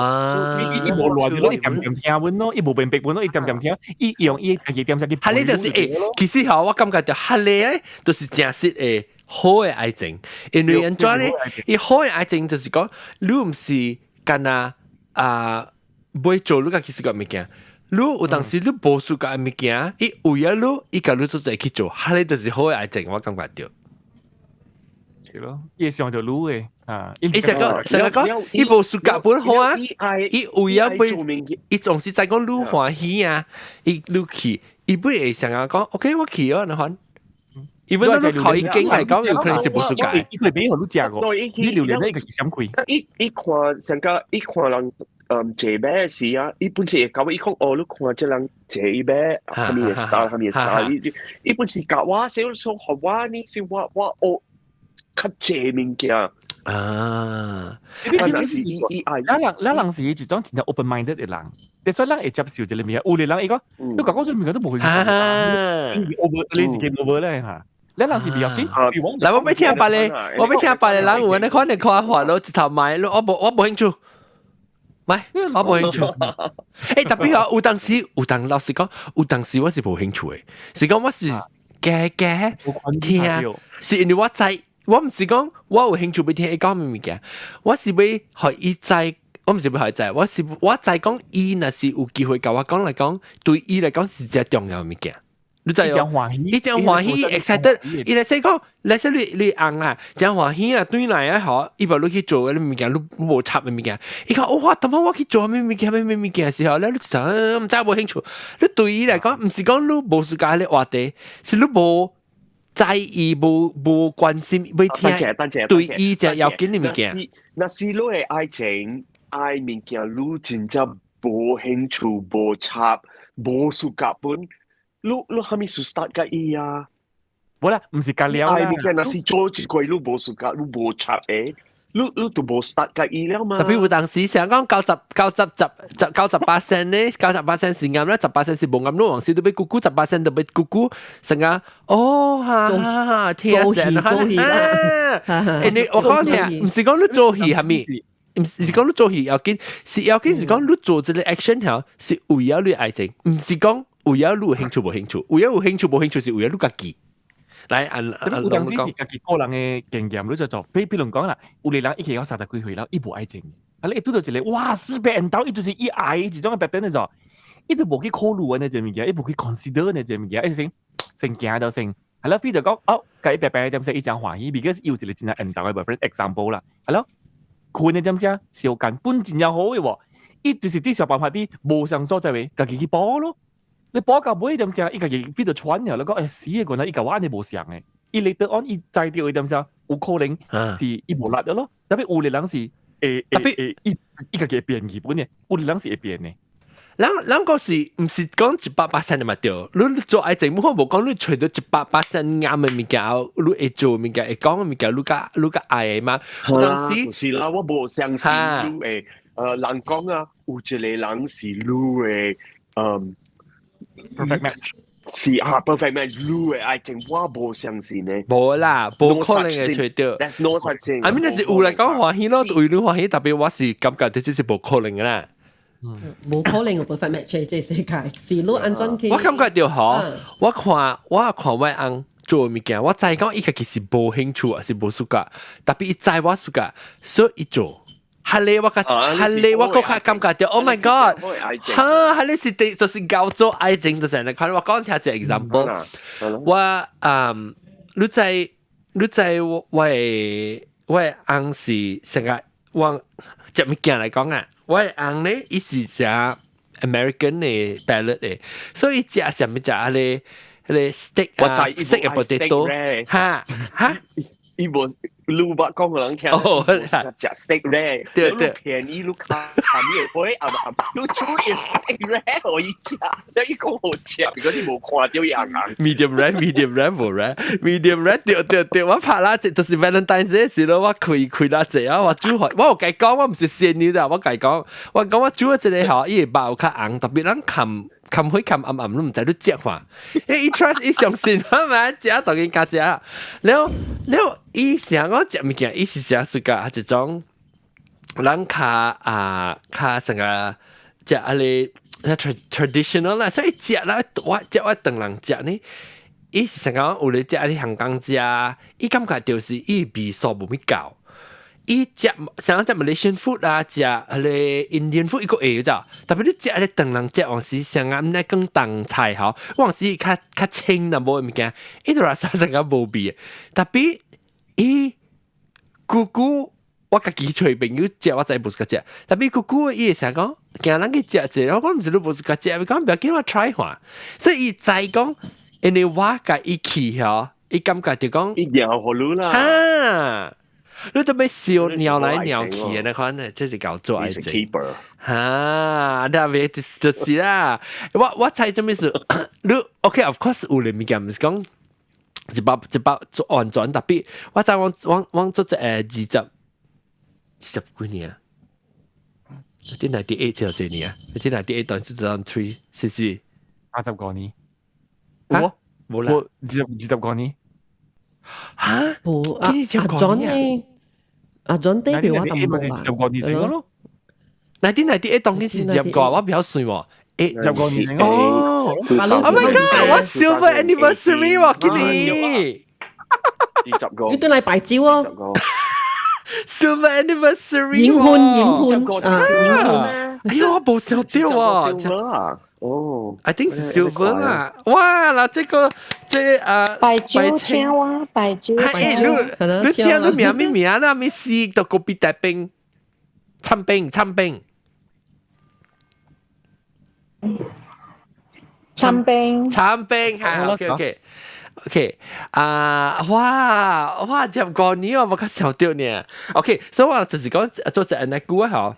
伊伊無亂咯，伊點點聽阮咯，伊無明白阮咯，伊點點聽，伊用伊家己點只去。哈呢就是誒，其實吼，我感覺就哈呢咧，就是真實的好的愛情，因為按怎咧？伊好的愛情就是講，你毋是干焦啊，欲做你家己 suka 物件，你有當時你無 suka 物件，伊為咗你，伊共你做齊去做，哈呢就是好的愛情，我感覺著。係咯，伊想著你的啊，伊成個成個講，伊無 suka 本好啊，伊為咗欲，伊總是在講你歡喜啊，伊你去，伊不會想講，OK 我去哦，那款。因為那靠伊經來講，有可能是無 suka。伊會俾予你食個，你榴蓮伊個閃開。伊伊看成個伊看人坐馬時啊，伊本是會教伊講哦，你看這人坐馬，啥物 style，啥物 style，伊伊本是教我，小說學我呢，是我我學較濟物件。啊，你是伊伊愛，咱人咱人是一種真正 open minded 的人，所以咱會接受這個物件。有的人伊講，你講講這個物件都無會，你是 over，你是 game over 咧嚇。咱人是比較緊，來我欲聽別个，我欲聽別個人有按呢款的看法咯，一頭買，我無我無興趣，買我無興趣。欸，特別啊，有當時有當老實講，有當時我是無興趣的，是講我是加加聽，是因為我知。我毋是講我有興趣欲聽伊講咩物件，我是欲予伊知，我毋是欲予伊知，我是我知講伊若是有機會共我講來講，對伊來講是真重要的物件。你知哦？伊真歡喜，excited，伊來說講，來說你你翁啊，真歡喜啊，轉來啊，嗬，伊無你去做的物件，你無插的物件，伊講哇，當我去做咩物件咩咩物件的時候，咧你就毋知無興趣。你對伊來講，毋是講你無喜歡咧話題，是你無在意，無無關心，欲聽對伊真要緊的物件。若是你的愛情愛物件，你真正無興趣、無插、無 suka 本。你你啥物事 start 佮伊啊？無啦，毋是佮了啦。愛物件若是做一過，你無 suka，你無插的，你你就無 start 佮伊了嘛。特別有當時成講九十九十十十98%呢，98%是啱啦，十巴仙是無啱。你往時都欲久久10%，都欲久久成個哦哈哈，聽做戲做戲啦。欸，你我講聽，毋是講你做戲係咪？毋是講你做戲要緊，是要緊是講你做這個 action 嗬，是為了你愛情，毋是講為了你有興趣無興趣，為了有興趣無興趣是為了你家己。來，按按有當時是家己個人的經驗，你就做，比比如講啦，有個人一起講30幾歲了，伊無愛情，啊，你拄著一個哇，四百緣投，伊就是伊愛一種的白變的做，伊都無去考慮呢這物件，伊無去 consider 呢這物件，伊先先行到先，係咯，比如講哦，共伊白白點說伊真歡喜，because 伊有一個真正緣投的 boyfriend example 啦，係咯，困的點聲小間本真正好的喎，伊就是佇想辦法佇無相所在位，家己去補咯。你補到尾點聲，伊家己變做喘了，你講欸死的原來伊共我按呢無相的，伊 later on 伊知著伊點聲，有可能是伊無力了咯。特別有的人是會會會伊伊家己會變去本的，有的人是會變的。咱咱個是毋是講100%的嘛對？你做愛情，我無講你揣著100%啱的物件，你會做物件，會講的物件，你較你較愛的嘛？有當時是啦，我無相信你會，人講啊，有一個人是你的，嗯。 perfect match 是啊，perfect match，你的愛情我無相信呢。無啦，無可能會揣著。 There's no such thing。 I mean，若是有來講歡喜咯，為你歡喜，特別我是感覺這是無可能的啦。無可能有 perfect match 這世界，是你按怎去？我感覺著嗬，我看我看我翁做物件，我知講伊家己是無興趣抑是無 suka，特別伊知我 suka，所以伊做。哈咧我較哈咧我閣較感覺著，Oh my God！哈，哈咧是第就是叫做愛情，就是按呢款。我講聽一個 example，我嗯，你知你知我我的我的翁是成個我食物件來講啊，我的翁咧伊是食 American 的 palate 的，所以食啥物食啊咧，彼個 steak 啊，steak and potato，哈哈。伊無你捌講予人聽，食 steak rare，對對，便宜你卡下面會啊嘛，你煮 steak rare 予伊食，你伊講好食，如果你無看著伊紅紅。 medium rare，medium rare 無 rare，medium rare 對對對，我拍啦，就是 Valentine's Day 時咯，我開開啦濟啊，我煮予，我有共伊講，我毋是仙女啦，我共伊講，我講我煮一個吼，伊會肉有較紅，特別咱冚。冚開冚暗暗，你毋知你食看，伊 trust 伊相信我嘛，食當然加食。了了，伊成講食物件，伊是食 suka 一種，咱較啊較成個食啊咧 traditional 啦，所以食啦，我食我當人食呢，伊是成講有咧食啊咧香港食，伊感覺就是伊味素無咪夠。伊食像食 Malaysian food 啊，食彼个 Indian food 伊閣會咋，特別你食彼个唐人食往時像啊，毋知講東菜吼，往時較較清淡薄物件，伊就話啥成個無味。特別伊久久我家己揣朋友食，我知無 suka 食。特別久久伊會成講，驚人去食者，我講毋是你無 suka 食，伊講不要緊，我 try 看。所以伊知講，因為我共伊去吼，伊感覺就講，伊尿予你啦。哈。你都欲笑尿來尿去的那款呢，這是叫做愛情。哈，特別就是啦。我我猜做咩事？你 OK，of course 有咧物件，毋是講一百一百做完全特別。我知我我我做這二十二十幾年啊，1998就這年啊，1998到2003，是是 80個年。我無啦，我二十二十個年。哈？無阿阿 John 呢？阿 John 代表我淡薄啊。二十個年成咯。 1998當然是二十個，我比較算喎。欸，十個年哦，Oh my god！我 silver anniversary 喎，今年。20個。你對嚟擺酒哦。 Silver anniversary，銀婚銀婚啊，銀婚。哎呦，我冇想到啊！啊，哦，I think 是 silver 啦。哇，嗱，這個這啊，擺酒請我擺酒。哎，你請你名咩名啦？咩事到個別大兵，參兵參兵。參兵。參兵嚇，OK OK。OK 啊，哇哇，25年我冇較想到呢。OK，所以我就是講做隻按呢久啊嗬。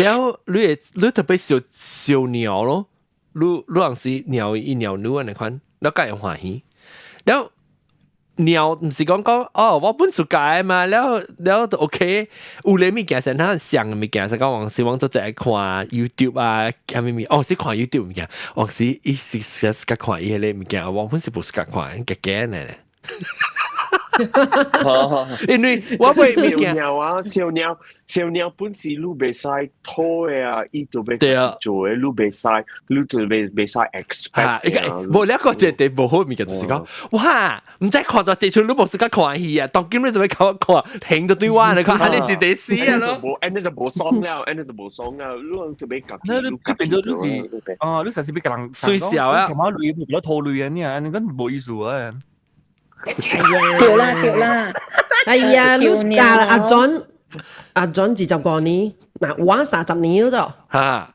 了，你會你特別笑笑鳥咯，你你是鳥伊鳥女按呢款，你梗會歡喜。了鳥毋是講講哦，我本屬界嘛，了了就 OK。有咧物件先，咱上嘅物件，是講往時往做只愛看 YouTube 啊，啥物物，哦是看 YouTube 物件，往時伊是是是看伊迄個物件，我本是無是看，假假呢。因為我會小鳥啊，小鳥，小鳥本是你袂使討的啊，伊就欲做的，你袂使，你就袂使 expect。無兩個這地無好物件，就是講，哇，毋知看到這齣你無時間看戲啊，當今你就欲看看，停到對我你看，你是得死啊咯。無，按呢就無爽了，按呢就無爽了，你就欲家己。你變咗你是，哦，你實是欲共人水小啊，同埋累，變咗拖累啊，你啊，你講無意思啊。對啦對啦，哎呀，你阿阿 John 阿 John 25年，嗱我30年咗。嚇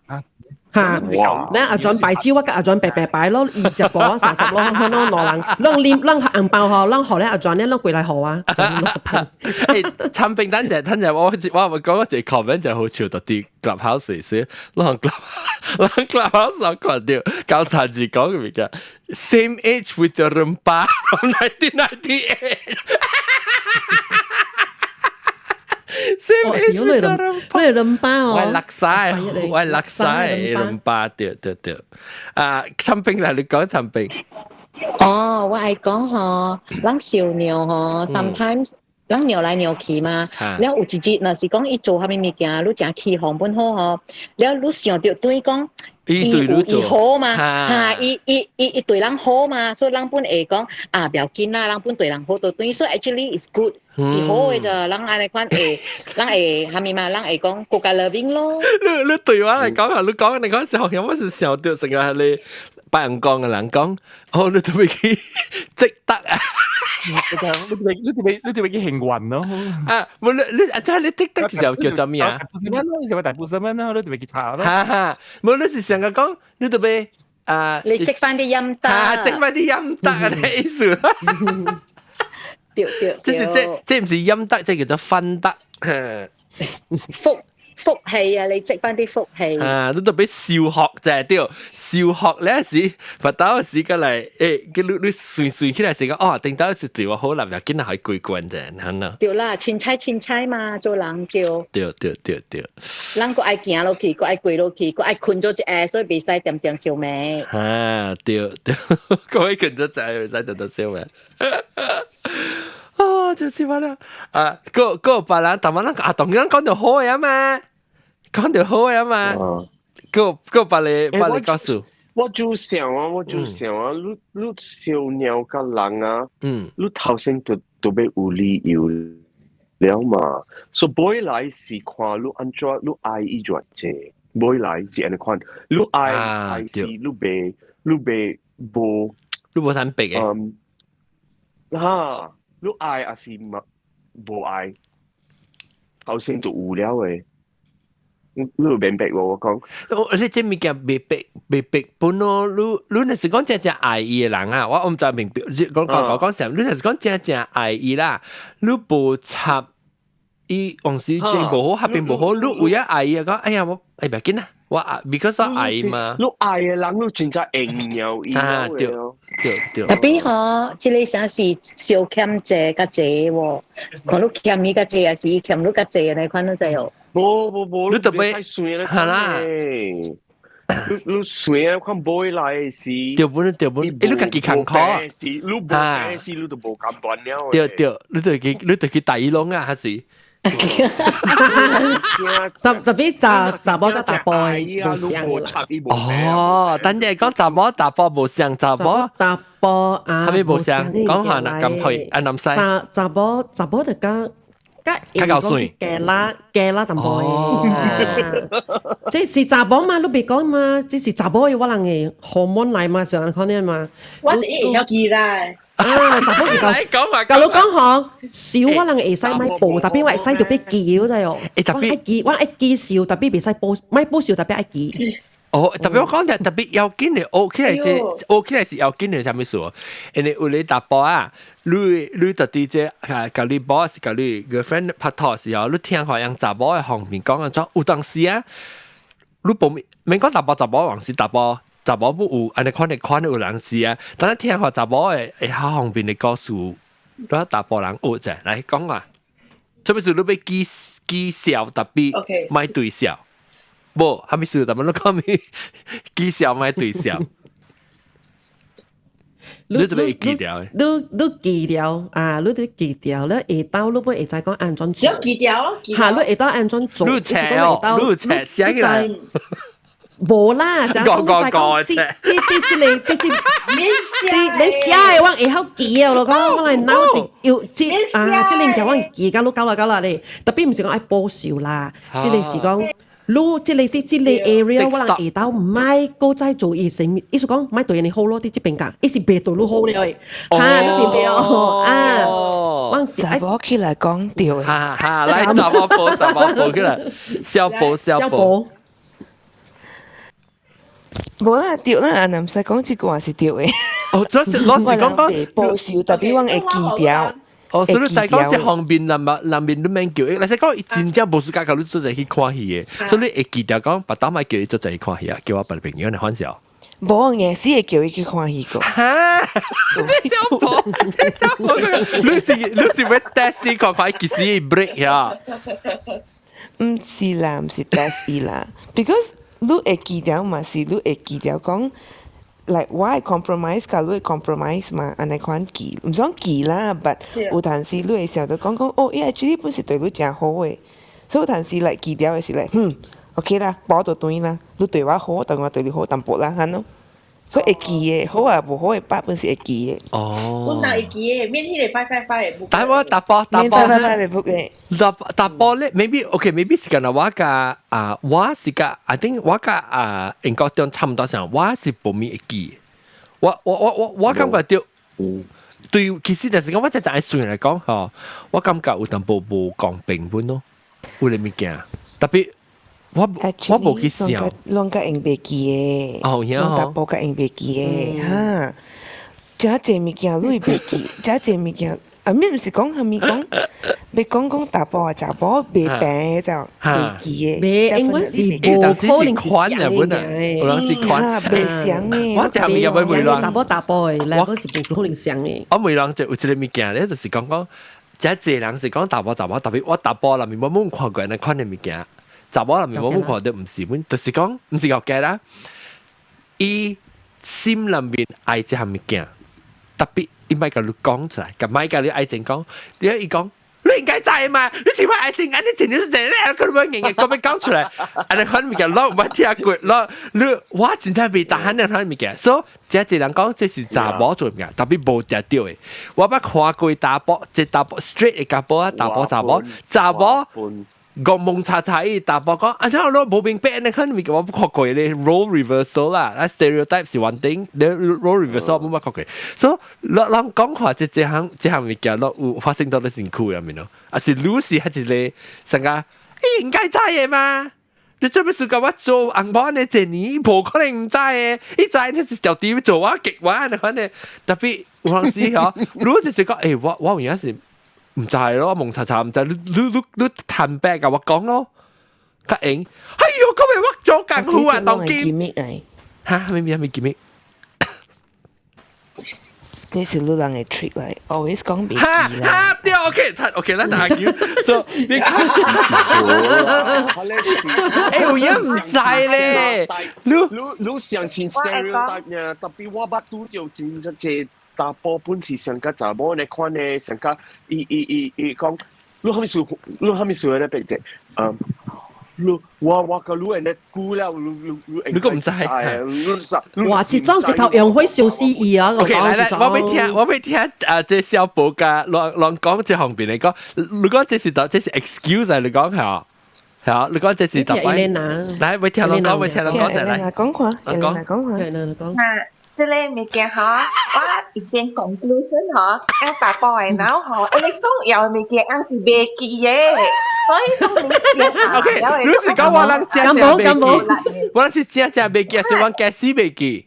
嚇！你阿 John 擺酒，我佮阿 John 白白擺咯，25三十咯，可能兩人，攏啉攏紅包嗬，攏予咧阿 John 咧攏過來予啊。誒，產品等陣，等陣我我講一個 comment 就好笑，到啲 Clubhouse 時，攏 club 攏 Clubhouse 看到，九三字講嘅物件，same age with the rempah from 1998。same age with the rempah，你 rempah 哦，我係叻晒，我係叻晒 rempah，對對對。啊，產品嚟，你講產品。哦，我愛講嗬，咱小鳥嗬，sometimes 咱尿來尿去嘛，了有一日若是講伊做啥物物件，你誠起哄本好嗬，了你想著對講，伊對你伊好嘛，哈，伊伊伊伊對人好嘛，所以人本會講啊，不要緊啦，人本對人好就對，所以 actually is good 是好的咋，人按呢款會，人會啥物嘛，人會講更加 loving 咯。你你對我來講啊，你講你講時候，我是想到成個係你白人講嘅人講，哦，你特別去積德啊！你你特別你特別去幸運咯。啊，無你你啊，即係你積德就叫做咩啊？大部分咯，你是大部分咯，你特別去查咯。哈哈，無你是成個講，你特別啊，你積翻啲陰德，積翻啲陰德啊，你意思？對對，這是這這毋是陰德，這叫做分德。福福氣啊！你積翻啲福氣。啊，你特別小學就係對，小學咧時，佛到時過來，誒，佢你你算算起來是講，哦，頂到是對我好啦，又見係過關啫，係喏。對啦，凊彩凊彩嘛，做人對。對對對對。人閣愛行落去，閣愛過落去，閣愛睏咗一下，所以袂使恬恬相罵。啊，對對，閣愛睏咗一下，袂使恬恬相罵。啊，就是話啦，啊，個個別人，但係咱阿當然講到好嘅嘛，講到好嘅嘛，個個別個別個告訴。我就想啊，我就想啊，你你小鳥佮人啊，你頭先就就欲有理由了嘛，所以尾來是看你按怎你愛伊偌濟，尾來是按呢款，你愛還是你袂你袂無，你無坦白嘅。嗯，哈。你愛還是無愛？頭先就有了的，你有明白無？我講，你這物件袂逼袂逼本咯。你你若是講真正愛伊的人啊，我毋知明白。講講講講啥？你若是講真正愛伊啦，你無插伊往時真無好，合併無好，你為咗愛伊啊，講哎呀我哎不要緊啦，我 because 我愛嘛。你愛的人，你真正會鳥伊。啊對對對。 Tapi 吼，這個啥是小欠債較濟喎？看你欠伊較濟，還是伊欠你較濟？你看你知無？無無無，你特別係啦。你你算啊，看尾來是。對本對本，你家己坎坷。是，你無是，你就無甘願了。對對，你就去你就去大耳窿啊，還是？特別查查某佮查埔的無相啦。哦，等陣講查某查埔無相，查某查埔啊，係咪無相？講下啦，咁去啊南西。查查某查某就較較較水，加啦加啦淡薄的。這是查某嘛，你別講嘛，這是查某的我人的荷爾蒙來嘛，上可能嘛。我第一會曉記啦。啊，查某是講嘛，假如講吼，笑我人會使莫報，特別我會使特別記嗰隻哦。特別我愛記，我愛記笑，特別袂使報，莫報笑特別愛記。哦，特別我講特別要緊的，學起來這學起來是要緊的，啥物事？因為有咧查埔啊，你特佇這啊，共你某是共你 girlfriend 拍拖時候，你聽看用查某的方面講按怎，有當時啊，你無免講查埔查某，還是查埔查某母有按呢款的款的有人是啊，但係聽看查某的會較方便的故事，你查埔人學者來講啊，這物事你欲記記笑特別莫對笑。無，啥物事？但係你講咩？記笑莫對笑，你特別會記掉的。你記掉啊！你都記掉，你下晝你會會知講按怎做。只記掉咯。嚇！你下晝按怎做？你斜哦，你斜寫起來。無啦，想講講講，這這這這個這這，你寫的我會曉記哦，我講我來腦子有這啊，這個物件我記甲你搞啦搞啦咧，特別毋是講愛保守啦，這個是講。你這個佇這個 area，我人下晝莫閣再做伊生物，意思講莫對𪜶好咯，佇這邊講，伊是袂對你好了的，哈，你明白哦？啊，我是查某起來講對的，哈哈，來查某婆，查某婆起來，小婆小婆，無啦，對啦，阿南西講這句話是對的。哦，這是我是講講保守，特別我會記掉。哦，所以你知講這方面難嘛難面你免叫伊，若是講伊真正無時間共你做齊去看戲的，所以你會記得講，別當莫叫伊做齊去看戲啊，叫我別朋友來反笑。無硬是會叫伊去看戲個。哈！這小婆，這小婆，你是欲 test 伊看看伊幾時會 break 呀？毋是啦，毋是 test 伊啦，because 你會記得嘛是你會記得講。like 我會 compromise 佮你會 compromise 嘛，按呢款記，毋算記啦，but 有陣時你會想到講講，哦，伊 actually 本是對你誠好的，所以有陣時 like 記掉的是 like，嗯，OK 啦，補就對啦，你對我好，但我對你好淡薄啦，按呢。所以會記的，好啊，無好的把本是會記的。哦。本來會記的，免彼個 five five five 的。但我查埔查埔 five five five 的 book 的。查查埔咧，maybe OK，maybe 是干焦我佮啊，我是佮，I think 我佮啊，英國中差毋多像，我是無咪會記。我感覺著，對，其實就是講我這陣算來講吼，我感覺有淡薄無公平本咯，有咧物件，特別。我無去想，攏較用袂記的，哦，攏查埔較用袂記的，哈。誠濟物件你會袂記，誠濟物件，啊，咪毋是講啥物講，欲講講查埔啊，查埔袂平就袂記的。袂，因為是無可能是款的本啊，有人是款，袂相的。我食物件欲問人，查某查埔的，來講是無可能相的。我問人就有一個物件咧，就是講講，誠濟人是講查埔查某，特別我查埔內面我冇看過按呢款的物件。查某內面我冇看到，毋是阮，就是講毋是後家啦。伊心內面愛這項物件，特別伊莫共你講出來，共莫共你愛情講，你伊講你應該知嘛？你是我愛情，按呢前日這咧，佢欲硬硬講欲講出來，按呢款物件，我無聽過，我你我真正袂當按呢款物件，所以這濟人講這是查某做物件，特別無定著的。我捌看過查埔，這查埔 straight 的查埔啊，查埔查某查某。個蒙查查伊查埔講，啊，我無明白，你看物件我無看過咧，role reversal 啦，啊 stereotype 是 one thing，你 role reversal 我無看過，所以咱咱講話這項物件，攏有發生到你身軀入面咯，啊是女士還是個成個，應該知的嘛？你做咩事共我做紅包呢？這年無可能毋知的，伊知你是條啲做我激我，你反正特別有陣時吼，如果就是講，我有影是。毋知咯，蒙查查毋知，你坦白共我講咯，較用。哎喲，今日我做功夫啊，當今。哈，咩咩咩咩？這是女人的 trick 來，always 講袂記啦。哈，對，OK，他 OK，咱 argue。So，你看，欸，有影毋知咧。你相信 stereotype 呢？特別我捌拄著真濟查埔本是上較查某呢款的，上較伊伊伊伊講，你蝦米事？你蝦米事咧？別隻，嗯，你我個你人估了，你你你你個唔知。哇！這種直頭用火燒死伊啊！ OK，來來，我欲聽，我欲聽啊！這小寶甲亂亂講這方面嚟講，你講這是這是 excuse 啊？你講係係你講這是特別。來，欲聽人講，欲聽人講再來。講看，講講看，講。啊，這個物件吼，我一邊 conclusion 吼，按大埔的腦吼，因為重要的物件按是袂記的，所以講物件。 OK，你是講我人真正袂記，我是真正袂記，是我假死袂記。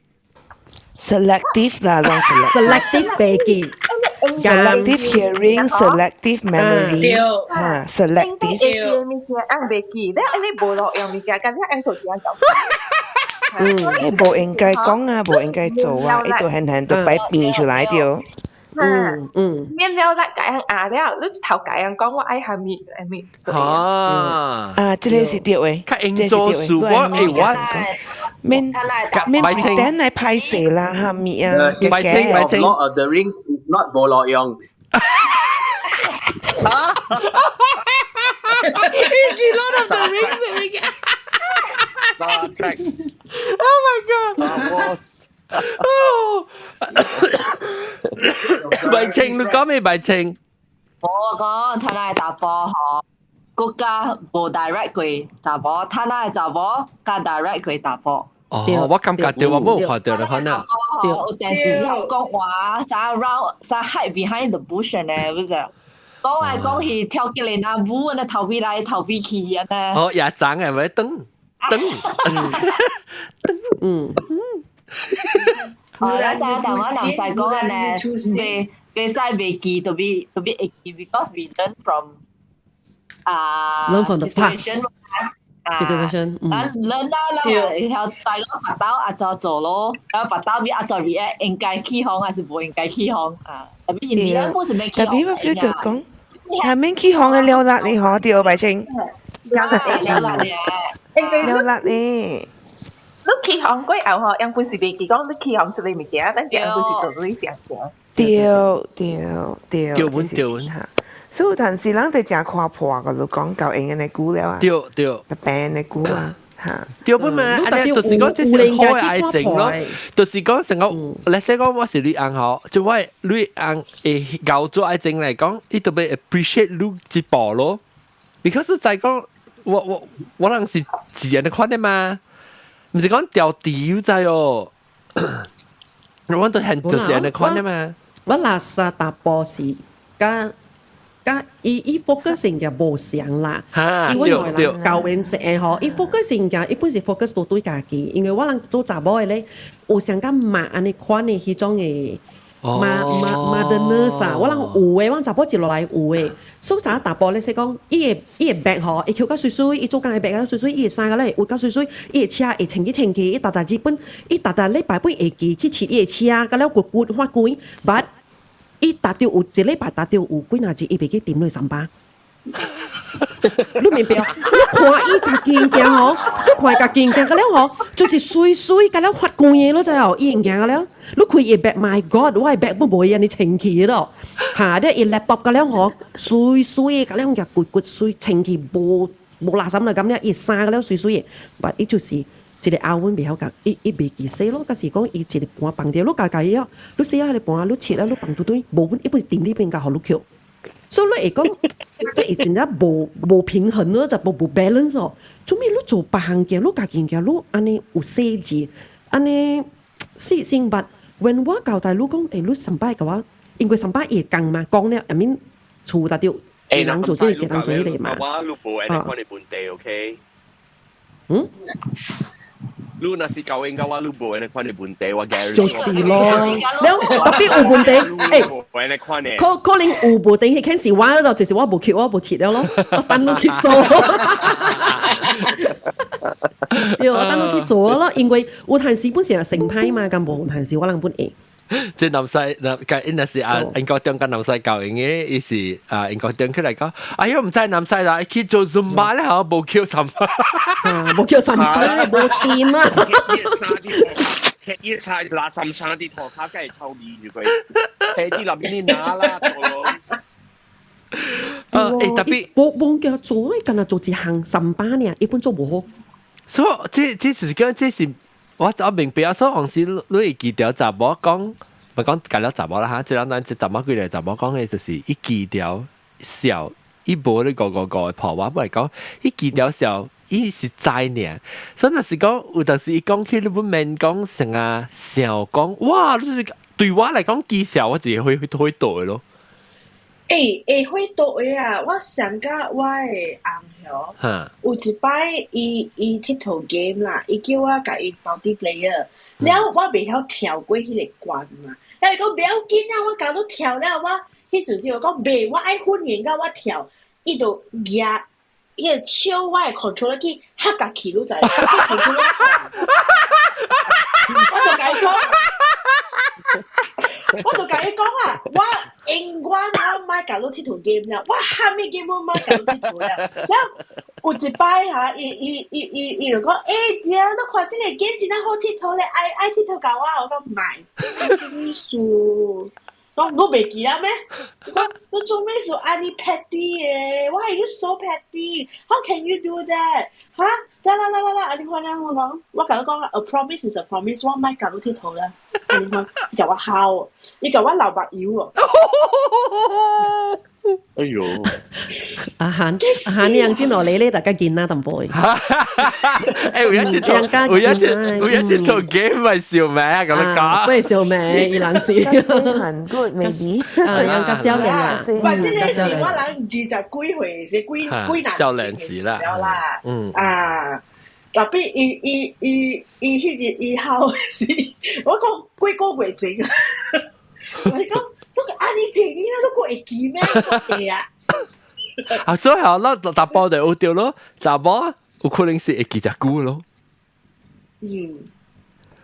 Selective 啦，攏 selective 袂記。 Selective hearing, selective memory，嚇，selective。對，物件按袂記，你你無路用物件，咁樣按頭一樣。嗯，無應該講啊，無應該做啊，伊都輕輕都擺變出來著。免了啦，共人壓了，你一頭共人講我愛蝦米蝦米。啊，啊，這個是對的，較應做事我欸我。免免 pretend 來歹勢啦，蝦米啊？白清白清。 Lord of the Rings is not 無路用。啊！伊記 Lord of the Rings 物件。 Star Trek. Oh my God! Star Wars. 哦，白清你講咩白清？我講他那查埔吼，國家無 direct 過查某，他那查某較 direct 過查埔。哦，我感覺對，我冇看到的可能。有電視有講話啥 round 啥 hide behind the bush 呢，不是？講來講去跳起來那舞，那頭尾來頭尾去啊呢。哦，也長係咪？噔噔噔嗯。哦，那啥，但我人在講嘅呢，袂袂使袂記，特別特別會記，because we learn from 啊 learn from the past situation，咱 learn 啦，咱會曉知講腹肚按怎做咯，然後腹肚欲按怎 react，應該起哄還是無應該起哄啊？特別印第安本是免起特別我 feel 到講，係免起哄嘅了啦，你可對白清？了啦，了啦咧，了啦咧。你起哄過後吼，原本是袂記講你起哄這個物件，但是原本是做你想象。對對對，對穩對穩嚇。所以有陣時人哋誠看破個，就講夠用的久了啊。對對，病的久啊，嚇。對本嘛，按呢就是講這是好的愛情咯，就是講成個，let's say 講我是女翁吼，就我女翁會熬做愛情來講，伊特別 appreciate 你這步咯，because 在講我人是自然的款的嘛，毋是講調調知哦，我都係就是按呢款的嘛。我垃圾查埔是佮佮伊伊 focus 嘅無相啦，因為我人教員一個吼，伊 focus 嘅，伊本是 focus 都對家己，因為我人做查某的咧，有上較媽按呢款的彼種的。媽媽 motherness 啊，我人有的，我查某一落來有的，所以啥查埔咧是講，伊个 bag 吼，伊抾較媠媠，伊做工的 bag 較媠媠，伊的衫個咧會較媠媠，伊的車會清氣清氣，伊逐逐日本，伊逐逐禮拜本會記去飼伊的車，甲了骨骨發規，but 伊逐著有一禮拜，逐著有幾若日，伊袂記點落三巴。你明白？你看伊家己物件吼，你看伊家己物件，甲了吼，就是媠媠，甲了發光的，你知無？伊物件甲了，你開伊 bag，my God，我的 bag 本無伊按呢清氣咯。嚇！你伊 laptop 甲了吼，媠媠甲了物件骨骨媠清氣，無無垃圾啦咁了，伊衫甲了媠媠的，but 伊就是一個阿阮袂曉共，伊伊袂記洗咯，抑是講伊一個盤放著，你家家伊哦，你洗啊彼個盤，你切啊，你放拄對，無阮伊本是佇你邊共予你抾。所以你會講，你會真正無無平衡咯，就無無 balance 哦。做咩你做別項件，你家己件，你按呢有細緻，按呢細心捌。When 我交代你講，欸，你上擺共我，因為上擺伊會講嘛，講了，I mean 厝達著一人做這個，一人做彼個嘛。我你無按呢款的問題，OK？嗯？你若是交應該我你無按呢款的問題，我 guarantee。就是咯，了特別有問題，欸，按呢款的。可可能有無定彼件是我嗰度，就是我無去，我無切了咯，我等你去做。對，我等你去做咯，因為有陣時本身係成派嘛，咁無有陣時我人本會。這南西南，佮若是啊，英國中佮南西教應的，伊是啊，英國中起來講，哎喲，毋知南西啦，去做 Zumba 咧，吼，無抾三擺，無抾三擺，無掂啊！伊衫垃圾衫佇塗跤，會臭味住佢，摕啲立邊啲拿啦，做咯。欸，特別無無叫做，敢若做一項三百爾，一般做無好。所以這是講這是我明白啊。所以往時你會記著查某講，毋講共了查某啦哈，這人咱這查某幾個查某講的就是伊記著笑，伊無咧五五五的破我不來講，伊記著笑，伊是知爾。所以若是講有當時伊講起你不免講成啊笑講，哇！你是對我來講記笑，我自己會會會倒的咯。欸會會倒的啊！我想甲我的翁吼，有一擺伊伊𨑨迌 game 啦，伊叫我共伊 multiplayer，了我袂曉跳過彼個關嘛。了伊講袂要緊啊，我共你跳了，我彼陣時我講袂，我愛訓練到我跳，伊就舉伊個手我的 controller 去合甲去，你知？我就共伊講。我就共伊講啊，我永遠我莫共你𨑨迌 game 了，我啥物 game 我莫共你𨑨迌了。了有一擺哈，伊伊伊伊伊就講，欸對，你看這個 game 真正好𨑨迌咧，愛愛𨑨迌共我，我講莫，做咩事？講你袂記得咩？講你做咩事按呢 petty 的？Why are you so petty? How can you do that? 哈？啦啦啦啦啦！按呢款咧，我講，我共你講，a promise is a promise，我莫共你𨑨迌啦。按呢款，伊共我吼，伊共我流目油哦。哎呦！阿韓阿韓，你樣子落嚟咧，大家見啦，淡薄。欸，有一隻有一隻有一隻套 game 咪笑名啊，咁樣講。不係笑名，伊人是。很 good maybe。啊，人較少年啊。唔，這個是我人二十幾歲，是幾幾難少年時啦。嗯。啊，特別伊伊伊伊彼日伊吼是，我講幾個月前，我講。都按呢這你都閣會記咩？會啊！啊，所以吼，咱查埔就有著咯，查某有可能是會記誠久咯。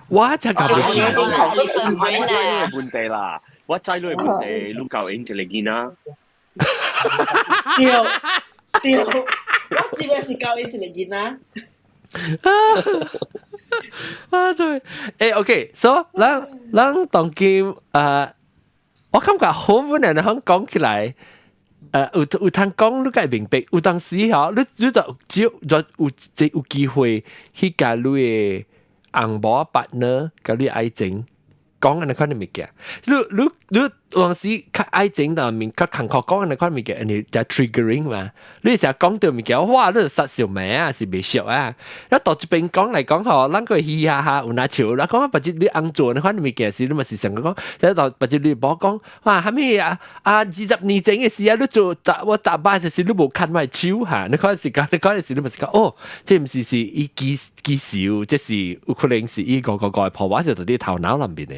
我才共袂記。我問題啦，我知你問題，你教𪜶一個囡仔。對對，我真的是教𪜶一個囡仔。啊對，欸 OK，所以咱咱當今啊。我感覺好本人響講起來，有有通講你該明白，有當時吼，你你就只有有這有機會去共你的翁某 partner，共你愛情講按呢款的物件。你你你有當時較愛情當面較艱苦講按呢款物件，因為就 triggering 嘛。你成日講著物件，哇！你殺小名啊，是袂熟啊。一到這邊講來講吼，咱個嘻嘻哈哈有哪笑。咱講別只你翁做按呢款物件時，你嘛是想講，一到別只你無講，哇！啥物啊啊20年前的事啊，你做逐我逐擺時你無牽我的手哈？你看是講，你看時你嘛是講，哦，這毋是是伊記記仇，這是有可能是伊五五五的破壞，是佇你頭腦內面的。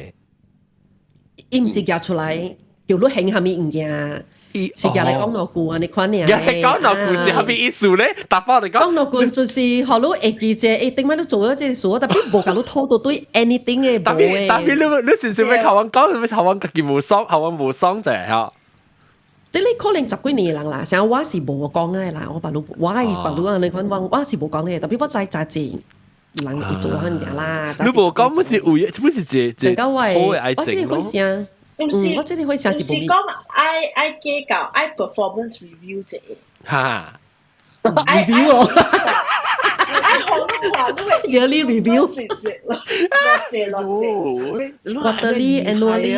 伊毋是舉出來，叫你興啥物物件？是舉來講兩句按呢款爾。講兩句是啥物意思咧？答覆你講。講兩句就是予你會記者，欸，頂擺你做咗這個事，特別無共你討到對 anything 的特別特別你你是想欲予阮講，欲予阮家己無爽，予阮無爽者吼。這你可能十幾年的人啦，像我是無講的啦，我別路我係別路按呢款，我我是無講的，特別我知誠濟人會做彼物件啦。你無講，不是有，不是一一好的愛情咯。毋是，我這個會聲是毋是講愛愛計較愛 performance review 者。哈。 review 哦。愛予你看你的 yearly review。落謝落謝。 quarterly annually。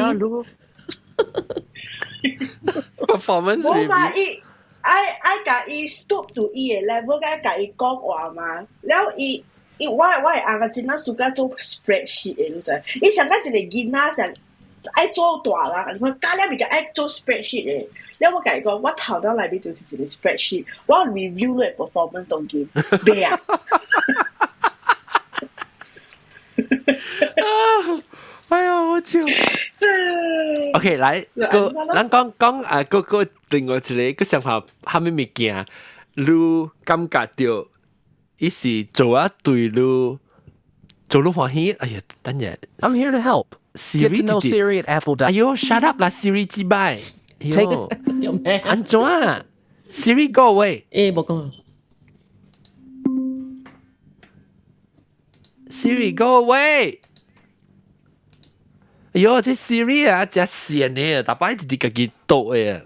performance 無嘛，伊愛愛共伊 stoop to 伊的 level，愛共伊講話嘛。了伊伊我我的翁仔真正 suka 做 spreadsheet 的，你知？伊上甲一個囡仔上愛做大人，你看教了物件愛做 spreadsheet 的。了我共伊講，我頭腦內面就是一個 spreadsheet，我 review 你的 performance 當今，袂啊。哎呀，我笑。OK，來，閣咱講講啊，閣閣另外一個閣想法，啥物物件，你感覺著伊是做啊對你做你歡喜？哎呀，等下。 I'm here to help. Siri Get to know Siri at Apple. 哎喲，shut up 啦，Siri 幾擺？ Take 按怎啊？Siri go away。欸，無講。 Siri go away。哎喲，這 Siri 啊，真閒的，逐擺直直家己倒的。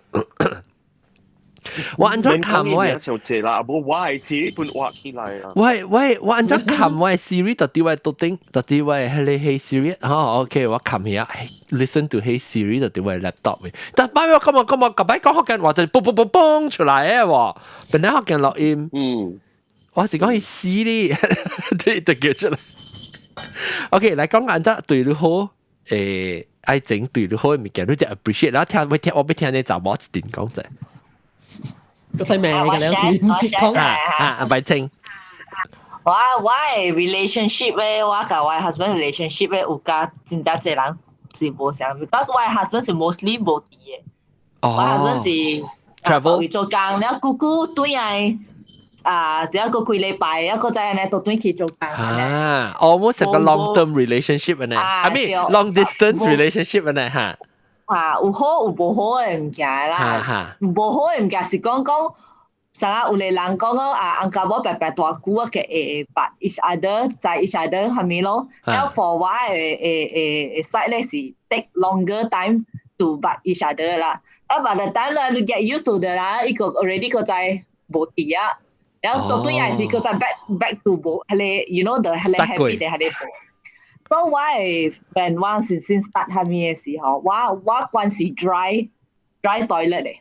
我按怎冚我？上濟啦，無我係 Siri 本畫起來啊。喂喂，我按怎冚我 Siri 到底我到頂到底我係你 Hey Siri，吼 OK，我冚起啊，listen to Hey Siri 到底我 laptop 嘅。但擺我今日今日近擺講福建話就嘣嘣嘣嘣出來嘅喎，本來福建錄音，我是講係 Siri，對就叫出來。OK，來講按怎對你好，愛情對你好嘅物件，你就 appreciate，然後聽我聽我欲聽你查某一陣講者。個睇命嘅兩時唔識講啊啊，白清。我嘅 relationship 咧，我佮我 husband relationship 咧，有佮真正濟人是無相，because 我 husband 是 mostly 無佇嘅。我 husband 是 travel 做工，了久久轉來啊，了閣幾禮拜，了閣再按呢倒轉去做工。啊，almost 一個 long term relationship 呢，I mean long distance relationship 呢嚇。啊，有好有無好嘅物件啦。無好嘅物件是講講，啥有個人講講啊，翁佮某白白大久啊，嘅會捌 each other，知 each other 蝦米咯。了 for 我嘅嘅嘅 side 咧是 take longer time to 捌 each other 啦。啊，by the time 咧你 get used to 的啦，伊個 already 閣知無佇啊。然後到對也是閣再 back to 無，彼個 you know the 彼個 habit 的彼個無。所以我會 when 我先先 start 蝦米嘅時候，我慣是 dry toilet 嘅，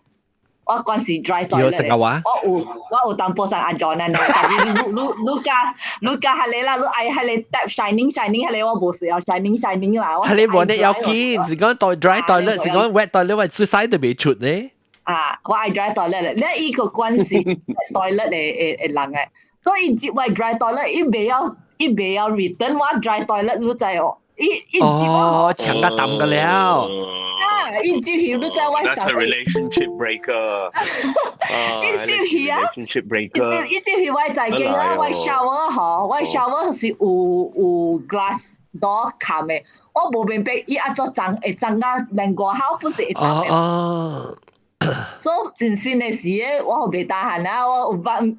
我慣是 dry toilet 嘅。我有淡薄上安裝啊，但是你你你加你加彼個啦，你愛彼個 tap shining shining 彼個我無需要 shining shining 啦。彼個無你要緊，是講 dry toilet，是講 wet toilet，我出屎都袂出呢。啊，我愛 dry toilet 咧，你伊個慣是 toilet 嘅嘅嘅人嘅，所以接我 dry toilet，伊袂曉 return 我 dry toilet，你知哦？伊伊接我哦，搶個抌個了。啊！伊接去你知我 That's a relationship breaker。伊接去啊！relationship breaker。伊接去我在間啊，我 shower 嗬，我 shower 是有 glass door 冚的，我無明白伊按怎髒會髒啊，連外口本是會髒的。哦。所以真新的時咧，我好袂 tahan 啊！我捌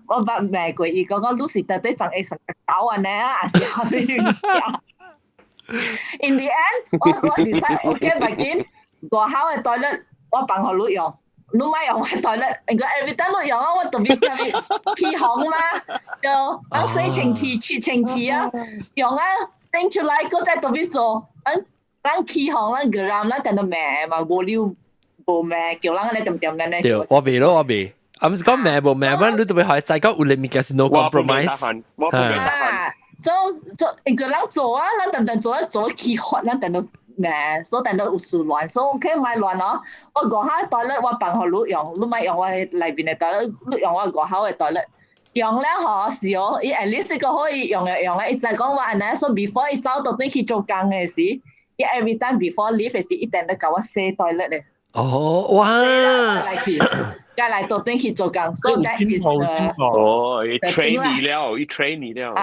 罵過伊，講講你是到底髒會成個狗按呢啊，還是蝦米物件？In the end，我 decide OK，袂緊，外口的 toilet 我放予你用，你莫用我 toilet，因為 every time 你用啊，我特別特別起紅嘛，就咱洗清氣、去清氣啊，用啊，頂出來閣再特別做，咱咱起紅，咱個人咱等到罵嘛，無溜。無罵，叫人來點點咧。對，我袂咯，我袂。啊，毋是講罵無罵，我你特別可以再講有啲物件是 no compromise。我不袂啊，做做一個人做啊，咱等等做做起發，咱等到罵，所以等到有事亂，所以 OK 莫亂咯。我外口 toilet 我放予你用，你莫用我內面的 toilet，你用我外口的 toilet。用了吼是哦，伊 at least 個可以用嘅用嘅，伊就講話按呢，所以 before 伊走到轉去做工嘅時，伊 every time before leave 嘅時，一定都共我洗 toilet 嘅。哦，哇！來去，再來倒轉去做工，所以 that is the 哦，伊 train 你了，伊 train 你了。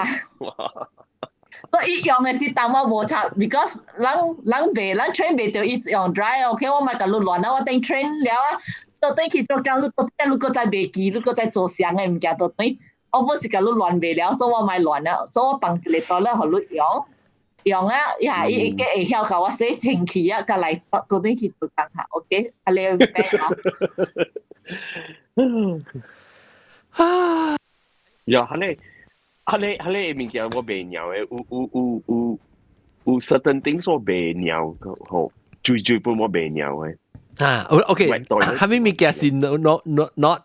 所以伊用的是當我無插，because 人人袂，人 train 袂著伊用 dry，OK，我莫共你亂啊，我等 train 了啊，倒轉去做工，你倒轉你閣再袂記，你閣再做啥个物件倒轉，我本是共你亂袂了，所以我莫亂了，所以我放一個 toilet 予你用。用啊，呀，伊會曉共我洗清氣啊，佮來倒轉去做工下，OK，按呢吼。啊，呀，彼個，彼個，彼個物件我袂曉的，有 certain things 我袂曉，吼，最最本我袂曉的。啊，OK，蝦米物件是 no no no not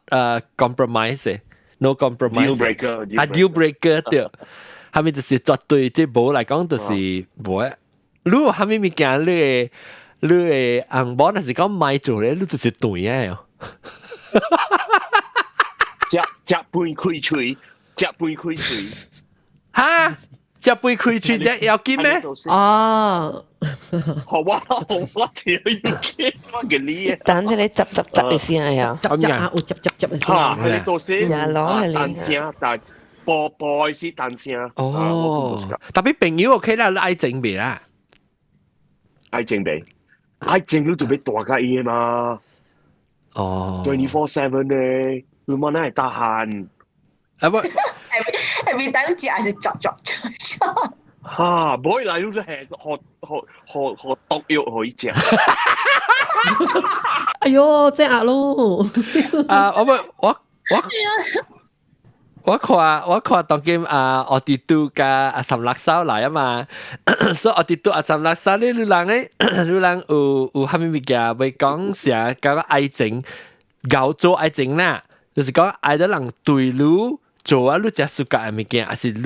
compromise ，no compromise。 Deal breaker。啊，deal breaker 對。蝦米就是絕對這無來講就是無的。你有蝦米物件你會你會翁某若是講莫做咧，你就是斷的哦。食食飯開喙，食飯開喙。哈？食飯開喙這要緊咩？哦。好我我條要緊，我給你。等你執執執嘅聲呀，執執啊，有執執執嘅聲。嚇，佢哋到時食攞係單聲，但波波是單聲。哦，特別朋友 OK 啦，你愛情袂啦？愛情袂？愛情你就欲大佮伊嘛？哦，24/7 呢，你莫哪會 tahan？啊不，every time 食還是嚼嚼嚼。哈，無來你係學學學學毒藥予伊食。哎喲，這壓咯！啊，我我我我看我看當今啊，我哋都加阿三六手來啊嘛，所以我哋都阿三六手咧，你人咧，你人有有蝦米物件會講啥？講愛情，搞做愛情啦，就是講愛的人對你做啊，你食暑假的物件，還是你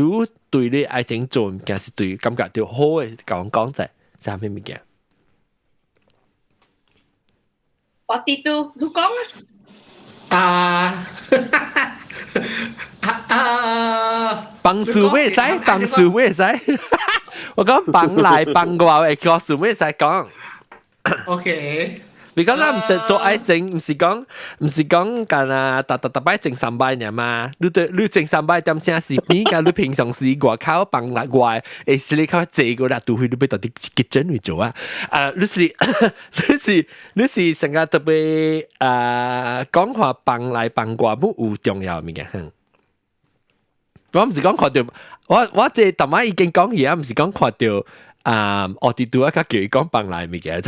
對你愛情做物件是對感覺到好的，講講者，是蝦米物件？我啲都你講啊！啊啊！幫數會使，幫數會使。我講幫來幫外會叫數會使講。 OK。你講咱毋是做愛情，毋是講干啊，逐逐逐擺整三擺爾嘛？你對你整三擺點聲是比較你平常時外口放來外，會是你較濟個啦，除非你欲到佇 kitchen 去做啊。啊，你是成個特別啊，講話放來放外無有重要的物件。我毋是講看著，我這逐擺已經講起啊，毋是講看著啊，我佇拄啊，較叫伊講放來物件。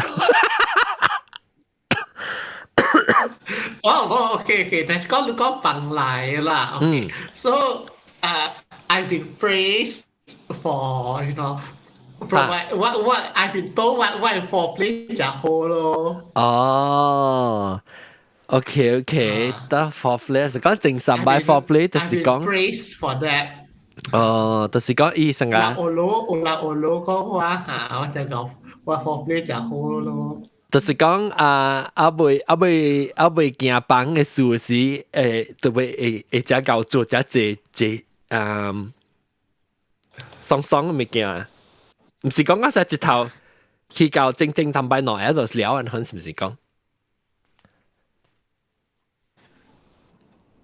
哦哦，OK OK，但是講你講放來啦，OK。So, I've been praised for from what I've been told what foreplay 誠好咯。哦，OK OK，得 foreplay 是講正三擺 foreplay，就是講 praised for that。哦，就是講伊成個。有人有人有人講我嚇，我就講我 foreplay 誠好咯。就是講啊，猶未行房的事時，會特別會會誠𠢕做誠濟濟啊，爽爽的物件，毋是講我實一頭去到正正三擺兩下就了完，是毋是講？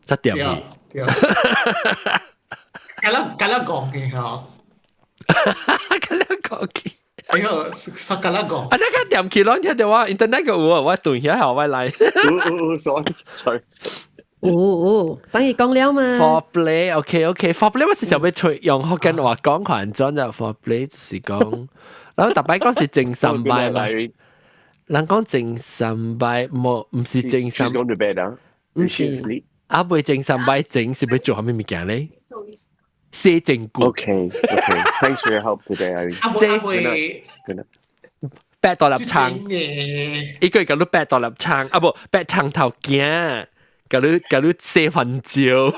才對去。對。敢若敢若講嘅吼。敢若講嘅。哎喲，說敢若講。啊，那個點起攏聽到我 internet 個有，我斷遐後我來。有有，sorry sorry。有有，等伊講了嘛。 Foreplay OK OK，foreplay 我是想欲揣用福建話講看怎就 foreplay 就是講，然後逐擺講是前三擺嘛。人講前三擺無，毋是前三。 She's going to bed 啊。毋是。啊，未前三擺前是欲做啥物物件咧？洗身軀。 Okay, okay. Thanks for your help today, Irene. 洗白大粒腸，伊個共你白大粒腸，啊無白腸頭鏡，共你共你洗番椒，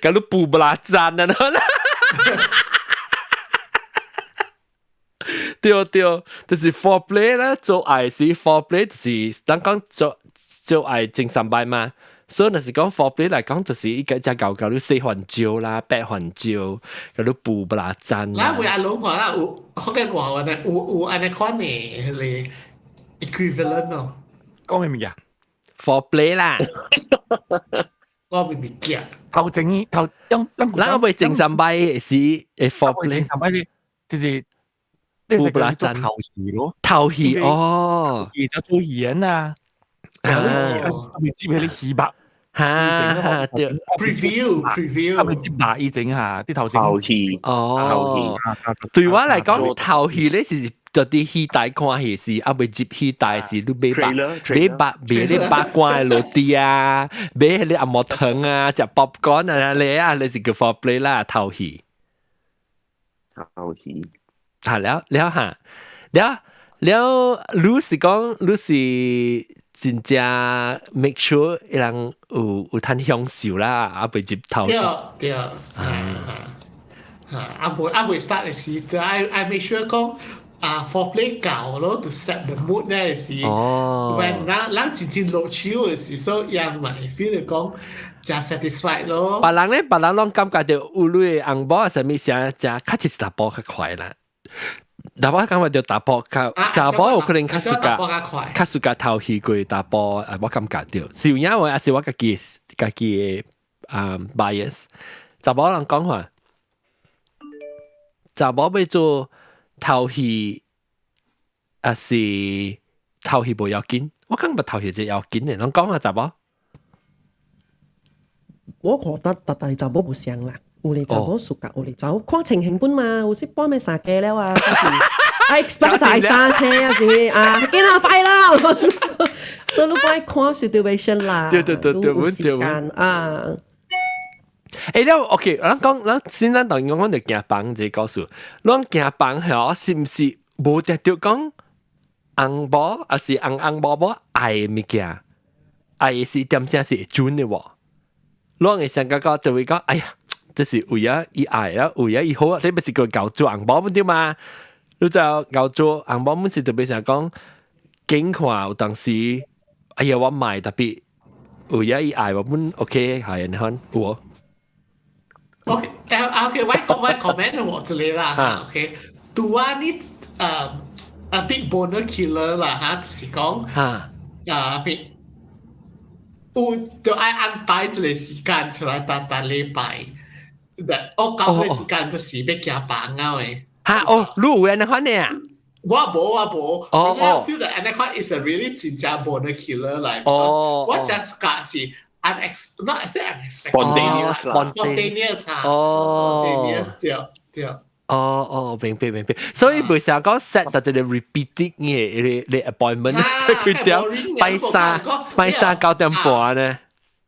共你補布拉讚啊！對對，就是 foreplay 啦，做愛是 foreplay，就是咱講做做愛前三擺嘛。所以若是講 foreplay 來講，就是伊個只𠢕共你洗番椒啦，白番椒，共你補布拉讚。咱會阿攏看啦，有福建話話呢，有有按呢款的彼个 equivalent 咯。講咩物件？foreplay 啦。講咩物件？頭前頭用咱未前三擺是會 foreplay。前三擺就是補布拉讚頭戲咯。頭戲哦。戲就做戲人啊。啊！未接彼個戲肉。哈，對，preview preview，啊，未接肉伊整下啲頭頭戲哦，對我來講，頭戲咧是就佇戲台看戲時，啊未接戲台是你買肉買肉買咧八卦的螺絲啊，買彼個紅毛糖啊，食 popcorn 啊，咧啊，你是叫 foreplay 啦，頭戲，頭戲，啊了了哈，了了，你是講你是。真正 make sure 伊人有有通享受啦，啊袂入頭。對對，啊啊未啊未 start 的時，愛 make sure 講啊 foreplay 夠咯，to set the mood 咧時。哦。 when 人人真正落手的時，所以人嘛會 feel 講誠 satisfied 咯。別人咧，別人攏感覺著有你的翁某啥物啥，食較實是查埔較快啦。但我感覺著查埔較查埔有可能較 suka 較 suka 頭戲過查埔，啊，我感覺著是有影話，還是我家己家己的啊 bias。查某人講話，查某欲做頭戲，還是頭戲無要緊？我感覺頭戲就要緊的，攏講啊查某。我覺得逐逐查某無相啦。有哩查某 suka，有哩查某看情形本嘛，有時半暝三更了啊，愛 expect 就愛揸車啊，是咪啊？見啦，快啦！所以你愛看 situation 啦，對對對對，有時間啊。欸，了 OK，咱講，咱先咱當講，阮就行房這個故事，咱行房吼，是毋是無定著講翁某，抑是翁翁某某愛的物件，愛是點聲是會準的無？咱會想感覺就會講，哎呀，這是為啊伊愛啊，為啊伊好啊，這不是個搞做翁某對嘛？你就搞做翁某，是特別想講，景看有當時，哎呀，我買特別為啊伊愛我本 OK 係你看有無？ OK，OK，我講我 comment 我這裡啦，OK，拄啊你a big boner killer 啦嚇，就是講啊，有就愛安排一個時間出來，逐逐禮拜，我講個時間就是欲行房啊的。嚇哦，你有按呢款呢？我無我無，哦我 feel that 按呢款 is a really 真正 boner killer 來，哦，我 just 講是 not say unexpected， spontaneous spontaneous 啊，哦，spontaneous 對對。哦哦，明白明白，所以袂成講 set 就一個 repeating 嘅你 appointment，佢點拜三拜三9點半呢？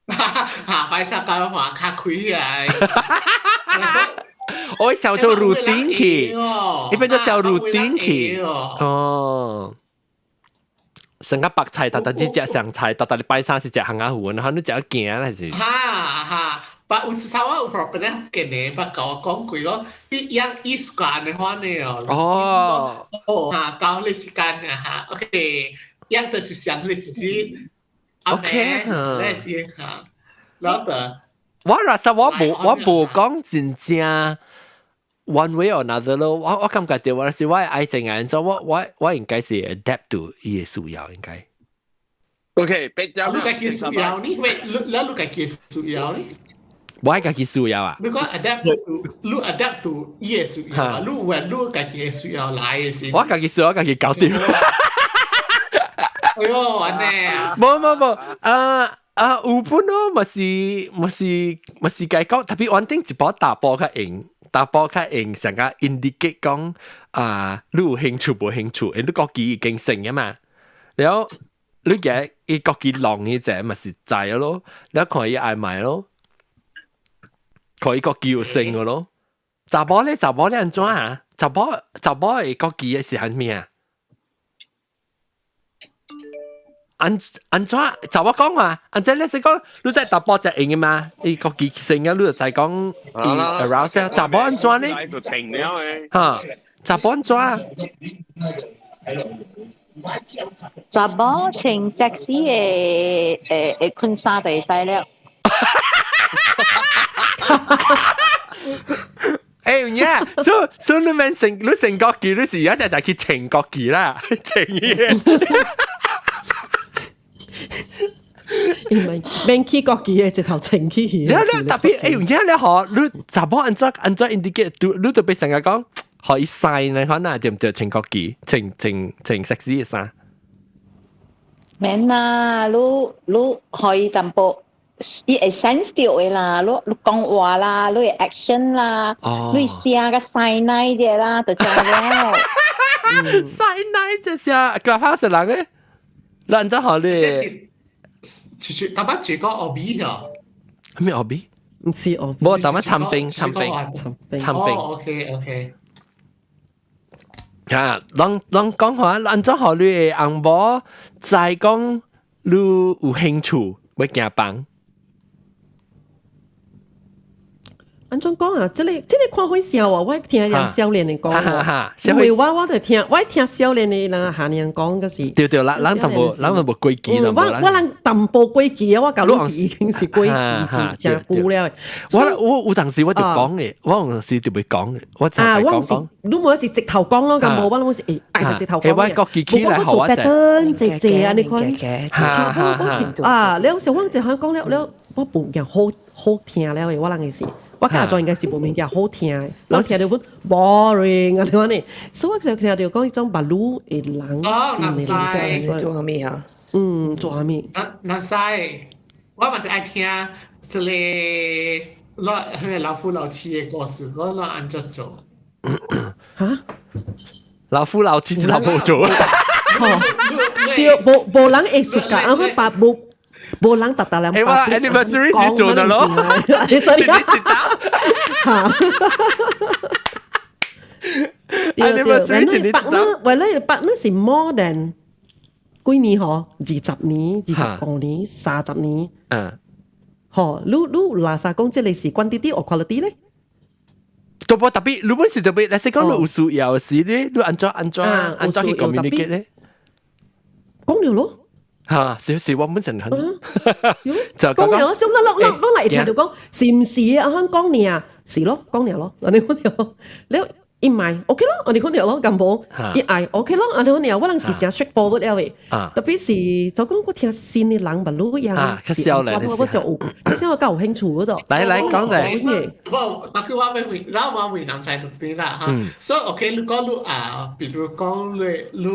嚇，拜三9點半較開起來。我想做 routine 去，你變咗小 routine 去，哦。成個白菜，特特只食上菜，特特你拜三是食烘仔糊，然後你食驚還是？哈哈，但有時候我有 problem 咧，近年捌共我講過講，你養伊時間的話呢哦。哦。哦，哈，到你時間啊哈，OK，養就是想你自己。 OK，你是哈，然後就我其實我無講真正 one way or another 咯，我感覺到我是我愛情按怎，我應該是 adapt to 伊的需要應該。 OK，別講。你家己需要呢？喂，你你家己需要呢？我家己需要啊。你講 adapt to，你 adapt to 伊的需要啊？你有你家己的需要來的是？我家己需要，我家己搞掂。哎喲，按呢？無無無，啊啊有本咯，嘛是嘛是嘛是該講，特別穩定一部大波較用。查埔較用上個 indicate 講啊，你有興趣無興趣？因你國旗已經成啊嘛，然後你嘅伊國旗弄迄隻嘛是知咯，你看伊愛買咯，看伊國旗有成個咯。查某咧，查某咧按怎啊？查某查某的國旗是蝦米啊？按按怎？查某講話，按怎你是講你在查埔就用嘅嘛？伊國旗成啊，你就知講伊 arouse 啊。查某按怎呢？嚇，查某按怎？查某穿 sexy 的誒誒裙衫就會使了。欸有影，所所以你免成你成國旗，你是而家就去穿國旗啦，穿伊。因為免去國旗的直頭穿起去。你你特別欸有影咧嗬，你查某按怎按怎 indicate，你特別成日講，予伊 sign 你看哪對毋對？穿國旗，穿穿穿 sexy 的衫。免啦，你你予伊淡薄。伊會 sense 到的啦，你你講話啦，你 action 啦，你寫個 sign 奶者啦，就知了。 sign 奶這寫 Clubhouse 人咧，咱怎好咧？這是，是頭擺住講學米哦。咩學米？毋是學。無，頭擺參兵，參兵，參兵。 OK OK。啊，攏攏講話，按怎予你的翁某知講你有興趣欲行房？按怎講啊？這個這個看火聲喎，我聽人少年的講喎，因為我我就聽，我聽少年的人下年講嗰是。對對，咱咱淡薄，咱淡薄過期啦。我我人淡薄過期啊！我舊時已經是過期真久了。我我有當時我就講的，我有當時就會講的，我就係講講。你無是直頭講咯，咁無我攏是會愛就直頭講。我國旗起來，我做別等謝謝啊！你看，我是啊，了時我就響講了了，我無件好好聽了的，我人的是。我感覺應該是無物件好聽的，人聽著阮 boring 啊，你呢？所以我就聽著講彼種目女的人，哦，難使做啥物啊？嗯，做啥物？難難使，我嘛是愛聽這個老彼個老夫老妻的故事，我攏按怎做？哈？老夫老妻知道冇做。對，無無人會熟㗎，啊，佢爸無無人特特人。誒，我 anniversary 是做的咯，所以嚇。對對，為了為了白呢是 more than 幾年嗬，20年、25年、30年。嗬，你你垃圾講這個是 quantity or quality 咧？特別特別，你本是特別，你是講你有需要時咧，你按怎按怎按怎去 communicate 咧？講了咯。嚇，是是我本身很就講了，小粒粒粒嚟聽就講，是唔是啊？肯講你啊，是咯，講了咯，你講了，你。伊唔愛 OK 咯，我哋講了咯，咁無伊愛 OK 咯，我哋講了，我人是真 straightforward 了嘅，特別是就講我聽新的人勿一樣，較少咧，我小有，其實我較有興趣嗰度。來來講者，我特別我要問，然後我問人使就對啦嚇。所以 OK，你講你啊，比如講你你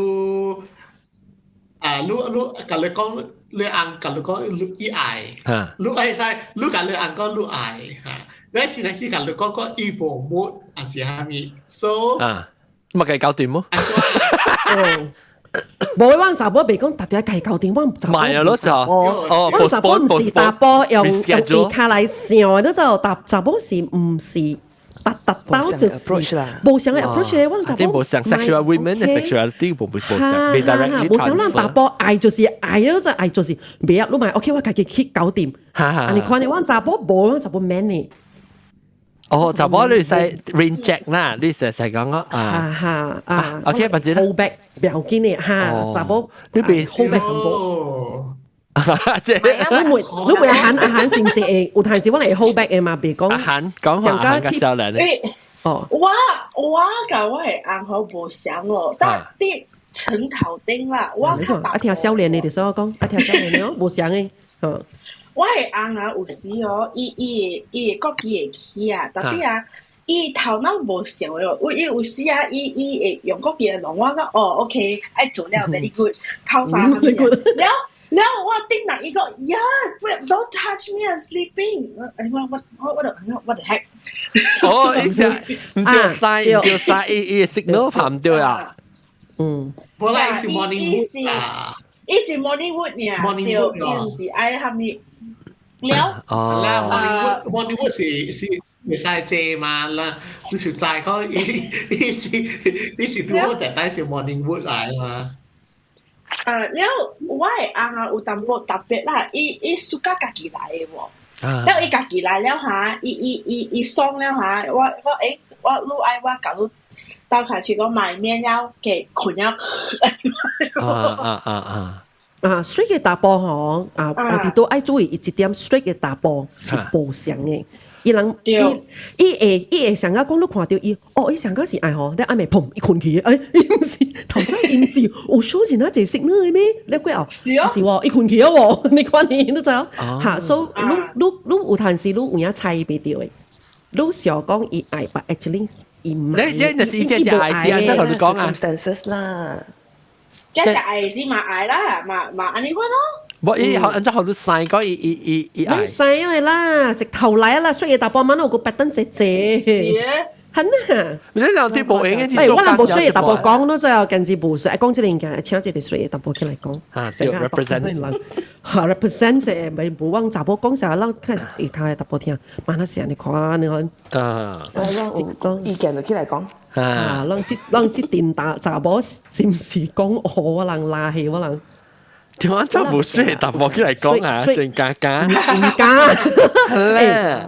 啊，你你共你講你翁共你講你伊愛，你愛使你共你翁講你愛嚇。你是你是共你講講伊無 mood 還是啥物？So 啊，咪計搞掂麼？無我查某袂講，逐日計搞掂，我查某唔係咯就哦，我查某毋是查埔用用下跤來想的，你就查查某是毋是？達達到就是無相嘅 approach 嘅，我查某無相 sexual women 嘅 sexuality 無無相，未 directly 無相咱查埔愛就是愛，就愛就是袂啊，你咪 OK，我家己去搞掂。啊，你看你我查埔無，我查埔 man 呢。哦，查某你使 reject 啦，你實實講啊，哈哈啊，OK，或者 hold back 不要緊嘅哈，查某你別 hold back 咁多。即係你會你會阿韓阿韓是唔是會有陣時我嚟 hold back 嘅嘛？別講阿韓講話阿韓較少年咧。哦，我我共我的翁好無相咯，但佇床頭頂啦，我較啊聽少年的就我講，啊聽少年的哦，無相的，嗯。我的翁啊，有時哦，伊伊會伊會國語會起啊，特別啊，伊頭腦無想的哦，有伊有時啊，伊伊會用國語來弄我講哦，OK，愛做了 very good，頭三了。了我頂人伊講，呀，don't touch me, I'm sleeping。我我我我就 what the heck？哦，意思毋對晒，毋對晒，伊伊 signal 拍毋對啊。無啦，伊是 morning wood 啊，伊是 morning wood 爾，對，伊毋是愛蝦米了。哦，啦，morning wood，morning wood 是是袂使坐嘛啦，你就知講伊伊是伊是拄好就等是 morning wood 來嘛。啊，了我的翁啊有淡薄特別啦，伊伊 suka 家己來的喎，了伊家己來了哈，伊伊伊伊爽了哈，我我欸，我愈愛我共你鬥開始講買麵了，給睏了。啊啊啊啊！啊，straight 嘅查埔吼，啊，我哋都愛注意一點，straight 嘅查埔是無相嘅。伊人伊伊會伊會上個講你看著伊，哦，伊上個是愛吼，你暗暝砰伊睏去，哎，伊毋是頭先伊毋是有小人啊，濟識你的咩？你過後是喎，伊睏去啊喎，你看你你知影？哈，所以你你你有陣時你有影猜袂著的，你想講伊愛，but actually 伊毋愛。你你就是伊這隻愛是啊，即同你講啊。 circumstances 啦。這隻愛是嘛愛啦，嘛嘛按呢款咯。無伊好，按怎好你生講伊伊伊伊愛。生的啦，直頭來啦，所以查埔滿有個白燈濟濟。很啊！你兩啲無閒嘅，哎，我若無衰查埔講，你最後近時無衰，講這個物件，請一個衰查埔起來講。啊，對，represent 人，哈，represent 者咪無往查埔講啥，咱看會較查埔聽，嘛那是按呢看，你看。啊。我意見就起來講。啊，咱這咱這電查查某是毋是講我人拉氣我人？點解真無衰查埔起來講啊？真假假？唔假。咧。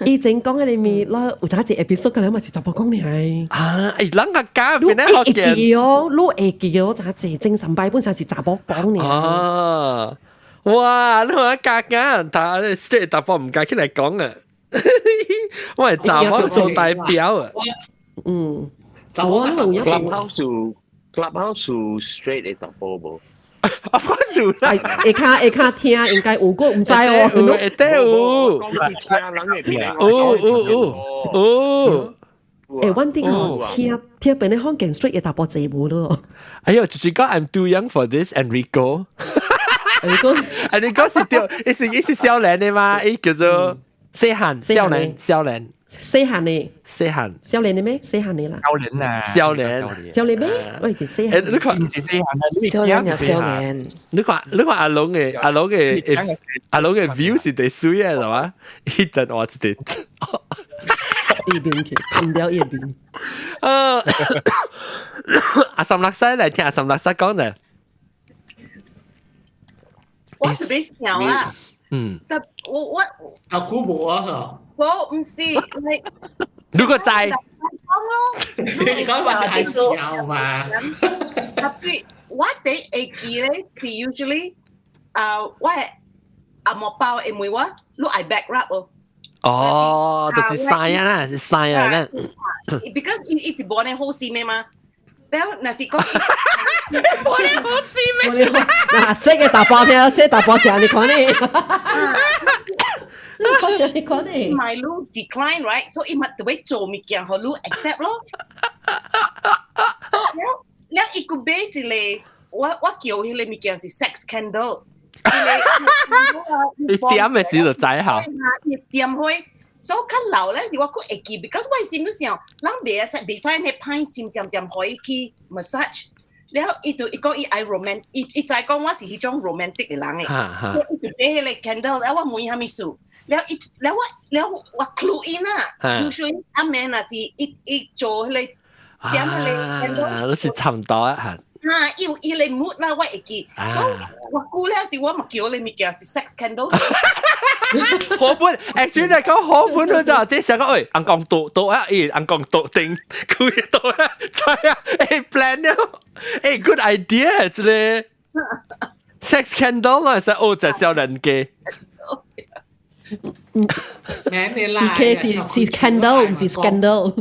以前講迄個物，我有陣一 episode 個咧嘛是查埔講爾。啊！欸，人個假變咧學見。會記哦，你會記哦，陣一精神擺本身是查埔講爾。哦，哇！你話假假，但係查埔毋敢起來講啊。我係查某做代表啊。嗯。查某 Clubhouse Clubhouse straight 的查埔無？啊，我啦，下跤下跤聽應該有個毋知哦，會得有，聽人會變，有有有有。欸，阮頂吼聽聽別人講見 straight 的查埔濟無咯。哎喲，就是講 I'm too young for this, Enrico。 Enrico， Enrico 是對，伊是伊是少年的嘛，伊叫做細漢少年少年。細漢的，細漢，少年的咩？細漢的啦。少年啊，少年，少年咩？喂，佢細漢。你看，唔是細漢啊，少年又少年。你看，你看阿龍嘅 view 是第水嘅係嘛？一陣我一啲，一邊去，冚掉一邊。阿三六西嚟聽阿三六西講嘅。我特別想啦。但我阿姑無啊，我唔是你。如果在，講咯，你講話係笑嘛？特別我第會記咧是 usually 啊，我阿莫包會問我，你愛 back rub 哦？哦，就是曬啊，是曬啊，咧。 Because 伊伊是無呢好事咩嘛？了，若是講，無呢好事咩？嗱，說個大波聽，說大波聲，你看你。你看你。買你 decline right，所以伊嘛特別做物件，予你 accept 咯。了了，伊閣買一個，我叫彼个物件是 sex candle。你點嘅時就知下。伊點開。所以較老咧是我閣會記，because 我心裏想，人袂使袂使呢歹心點點予伊去 massage。了伊就伊講伊愛 romantic，伊伊知講我是彼種 romantic 的人誒。伊就買彼個 candle，了我問伊啥物事，了伊了我了我 clue in 啊，usually 暗暝若是伊伊做彼个點彼個 candle，都是差唔多啊。啊，伊有伊個 mood 啦，我會記。所以我估了是我嘛叫彼個物件是 sex candle。好本，actually 嚟講好本佢就即係想講，喂，紅光倒倒啊，咦，紅光倒定，佢倒啊，知啊，plan 了，good idea，這個 sex candle 啊，是哦，就少年嘅。咩啦？K 是是 candle，唔是 scandal。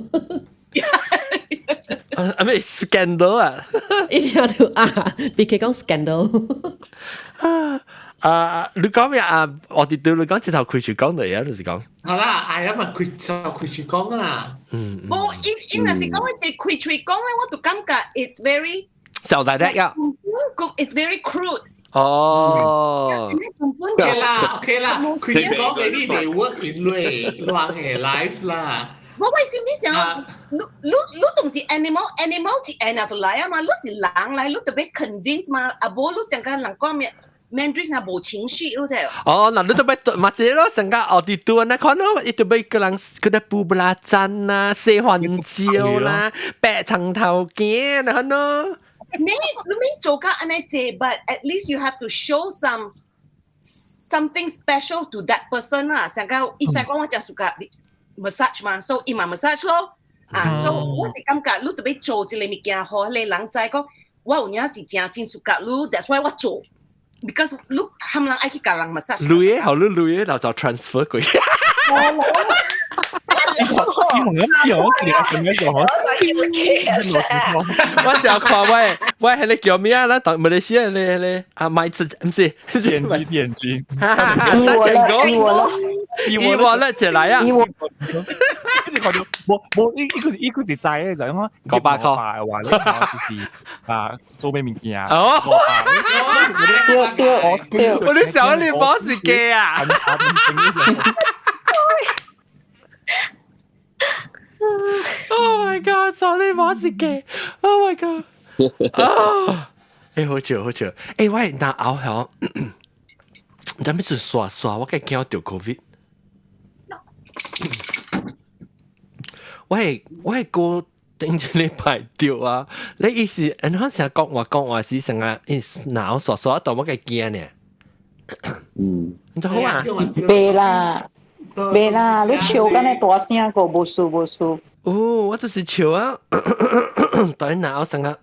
啊咩 scandal 啊？一聽到啊，別佢講 scandal。啊！你講咩啊？我哋對你講直頭開始講嚟啊，就是講。好啦，係啊嘛，開就開始講啦。無，伊伊若是講我一開喙講咧，我就感覺 it's very 小大的呀。 It's very crude。哦。 OK 啦，OK 啦，開始講 maybe 未 work in 類亂嘅 life 啦。我為什麼想，你你你都是 animal，animal 是按就來啊嘛，你是人來，你特別 convince 嘛，啊無你想講人講咩？Mandarin 係無情緒，好似。哦，嗱，你都別嘛，這咯，成個奧迪多那可能伊都欲個人佢哋布布拉氈啦、洗番椒啦、白長頭巾，那可能。你你免做甲按呢濟，but at least you have to show something special to that person 啦。上個伊知講我誠 suka massage 嘛，所以伊嘛 massage 咯。啊，所以我是感覺你特別做一個物件，予彼个人知講，我有影是誠心 suka 你，that's why 我做。because 你含人愛去共人 massage。鐳好你鐳就就 transfer 過。你問咁有時咁樣做，我就看喂喂，係你叫咩啊？啦，當馬來西亞你你啊買自唔是點擊點擊，大成功。伊我咧一來啊，伊我，跟住看到無無伊伊個是伊個是知嘅，就講 500塊嘅話，你就是啊做咩物件？哦，對對對，我你想你冇是假啊？Oh my god！sorry，冇是假。Oh my god！啊，好笑好笑。喂，那後響，你知咩是刷刷？我驚驚著 COVID。我係過頂一禮拜著啊！你意思，人可成日講話講話是成日伊腦刷刷到我嘅驚呢？你就好啊？袂啦，袂啦，你笑敢若大聲個無事無事。哦，我就是笑啊！但係腦成日，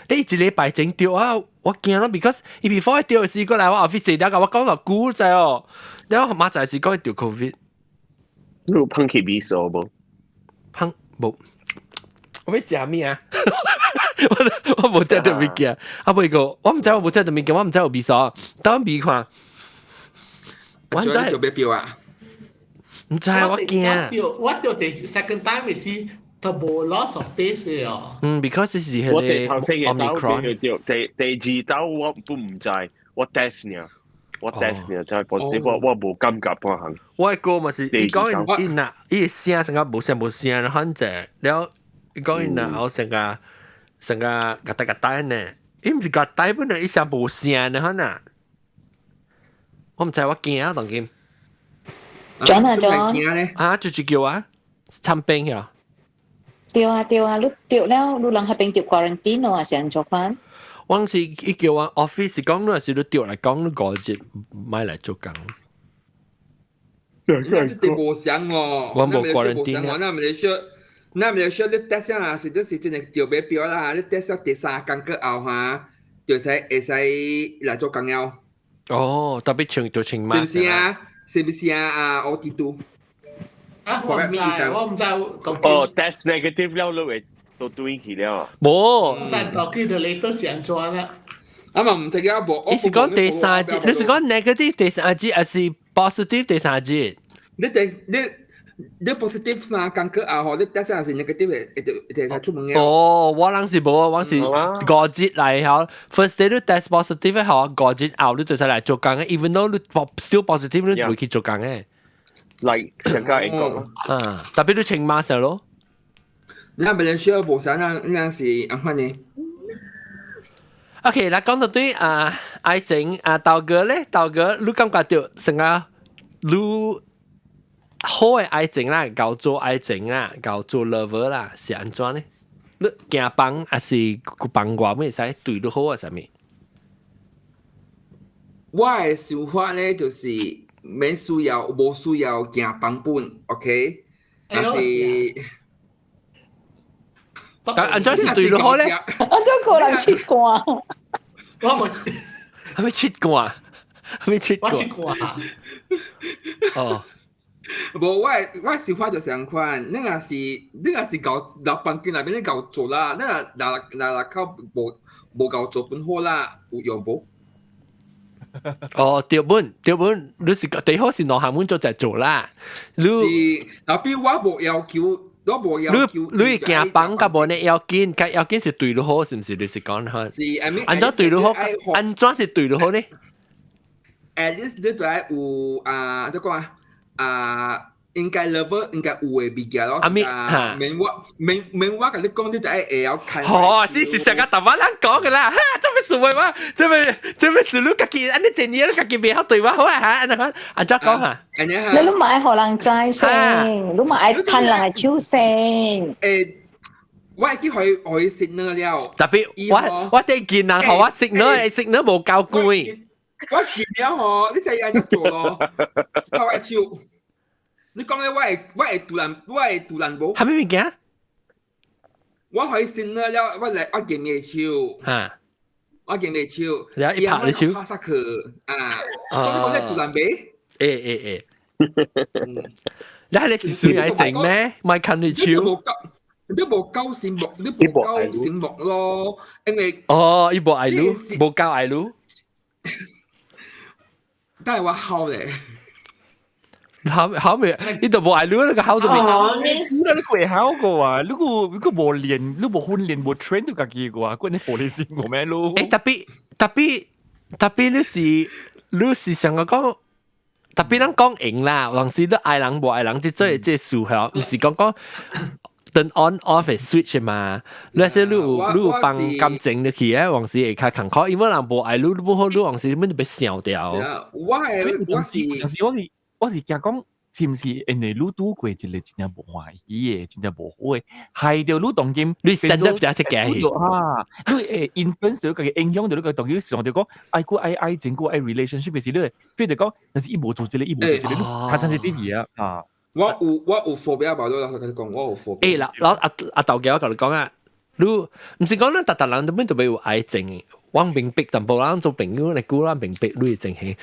你一禮拜前著啊，我驚咯，because 伊 before 著時過來，我 office 坐了，共我講落久知哦，了後馬仔是講伊著 COVID。你有噴起味素無？噴無，我欲食咩啊？我無食著物件，啊不過我毋知我無食著物件，我毋知有味素，等我味看。我毋知就欲標啊？毋知我驚。我著第 second time 是都無 loss of taste 哦。嗯，because 是彼個我第頭先嘅 Omicron。第第二刀我不毋知，我 test 呢。我 test 呢就係 positive，我無感覺半項。我個嘛是，伊講伊若伊聲成個無聲無聲，反正了，伊講伊若後成個成個嘎哒嘎哒呢，伊毋是嘎哒本來伊聲無聲呢，可能。我毋知我驚啊，當今。 John 啊 John。啊，就是叫啊，參病呀。對啊對啊，你對了，你人彼邊著 quarantine 咯，還是按怎款？我是伊叫我 office 講，你若是你對來講，你5日莫來做工。這啲無相哦，我無 quarantine 我那咪說，那咪說你 test 啊，是就是真係掉俾表啦，你 test 第三工過後哈，就使會使來做工了。哦，特別穿就穿嘛。是唔是啊？是唔是啊？啊，我記得。啊，我唔知，我唔知。哦，test negative 了，你會都對去了。無。唔知到底的 latest 是按怎啦？啊嘛，唔知啊，無。你是講第三日，你是講 negative 第三日，還是 positive 第三日？你第你你 positive 三工過後，你 test 是 negative 會會會使出門嘅。哦，我人是無，我是5日來吼，first day 你 test positive 吼，5日後你就使來做工嘅，even though 你 still positive 你會去做工嘅。嚟上加英國咯。啊，特別你穿 mask 咯。那別人需要無啥，那那是按款呢？ OK，嗱講到對啊，愛情啊，豆哥咧，豆哥，你感覺到成個你好嘅愛情啦，𠢕做愛情啦，𠢕做 lover 啦，是按怎呢？你行房還是房外會使對你好啊？啥物？我的想法咧，就是免需要，無需要行房本，OK？但是。但按怎是對你好咧？按怎可能切歌？我無，係咪切歌？係咪切歌？我切歌。哦。無，我想法就是按款，你若是𠢕老房間內面你𠢕做啦，你若若若若靠無無𠢕做本好啦，有用無？哦，對本對本，你是第好是兩項本做就做啦。你是，後邊我無要求，我無要求。你行房佮無呢要緊，佮要緊是對你好，是毋是？你是講哈？是，I mean，按怎對你好？按怎是對你好呢？At least 你就愛有啊，怎講啊？啊，應該 level 應該有的物件咯。阿咪免我免免我共你講，你就愛會曉看。哦，是是上個台灣人講嘅啦，哈，做咩事話？做咩做咩事？你家己按呢一年你家己袂曉對我好啊？哈，按怎按怎講哈？你都嘛愛予人知先，你嘛愛牽人的手先。誒，我會記予伊 signal 了。特別我哋見人予我 signal，signal 無夠貴。我見了吼，你知按怎做咯？拍我手。你講咧，我會獨人，我會獨人無？啥物物件？我予伊 signal 了，我來我見伊手。哈。我見伊手。然後伊拍你手。拍殺去啊！所以你講你獨人未？會會會。你係你是算愛情咩？咪近你手。你無夠醒目，你無夠醒目咯，因為哦，伊無愛你，無夠愛你。但係我好咧。後後面你都無愛你，你個好做咩？你會考過啊？如果如果無練，你無訓練無 train 到家己嘅話，關你玻璃心個咩咯？誒，特別特別特別你是想講，特別咱講贏啦，還是你愛人無愛人，這這這事吼，毋是講講 turn on off switch 嘛？你說你有放感情入去啊，還是會較艱苦，因為人無愛你，你不好，你還是乜就欲想掉。我係我是我是驚講，是毋是因為你拄過一個真正無歡喜的，真正無好的，害著你當今你 stand up 就係嘅。啊，你會 influence 到家己影響到你個當今想著講，愛過愛愛情過愛 relationship 的時，你會 feel 著講，但是伊無做這個，伊無做這個，你較 sensitive 啊，啊。我有 phobia 吧，我老實共你講，我有 phobia。誒，老老阿阿豆仔我共你講啊，你毋是講咱逐逐人都免特別有愛情，我明白淡薄人做朋友，你估咱明白你的情形，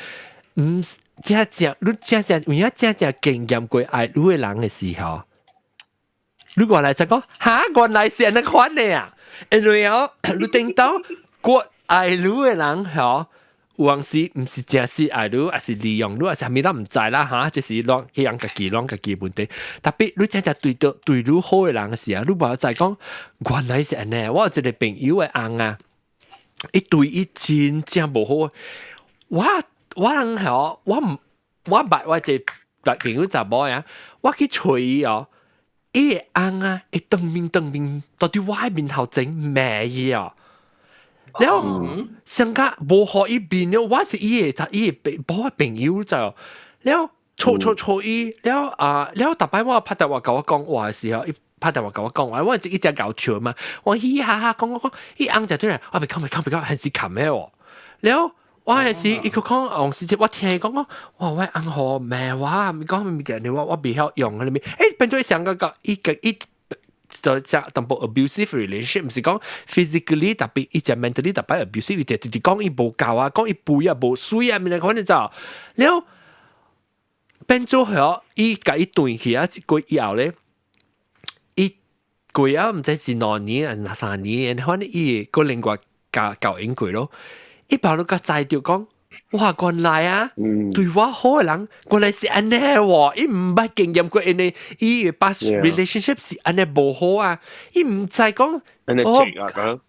毋正正你正正有影正正經驗過愛你的人的時候，你原來就講哈，原來是按呢款的啊，因為哦，你頂到過愛你的人吼。有陣時毋是真實愛你，還是利用你，還是啥物咱毋知啦哈，這是攏去人家己攏家己問題。特別你真正對著對你好的人的時候，你無知講原來是按呢。我有一個朋友的翁啊，伊對伊真正無好。我我人係我唔我捌我一個朋友查某啊，我去揣伊哦，伊會翁啊，會當面當面到佇我的面頭前罵伊哦。了後上加無予伊面了，我是伊的伊的朋我的朋友就了吵吵吵伊了啊了，逐擺我拍電話共我講話的時候，伊拍電話共我講話，我一直𠢕笑嘛，我嘻嘻哈哈講講講，伊翁就對來，我袂講袂講袂講，還是冚的哦。了我還是伊閣講，往時我聽伊講講，哇！我翁吼罵我，毋講物件，我袂曉用彼物，變做上個個伊個伊。就只淡薄 abusive relationship，毋是講 physically 特別，伊只 mentally 特別 abusive，伊直直講伊無夠啊，講伊肥啊，無媠啊，物件反正就了變做嗬，伊共伊斷去啊，一過以後咧，伊過啊，毋知是2年還是3年，反正伊會閣另外交交應過咯，伊跑到較知著講。哇！原來啊，對我好的人，原來是按呢喎，伊毋捌經驗過，因為伊 past relationship 是按呢無好啊，伊毋知講哦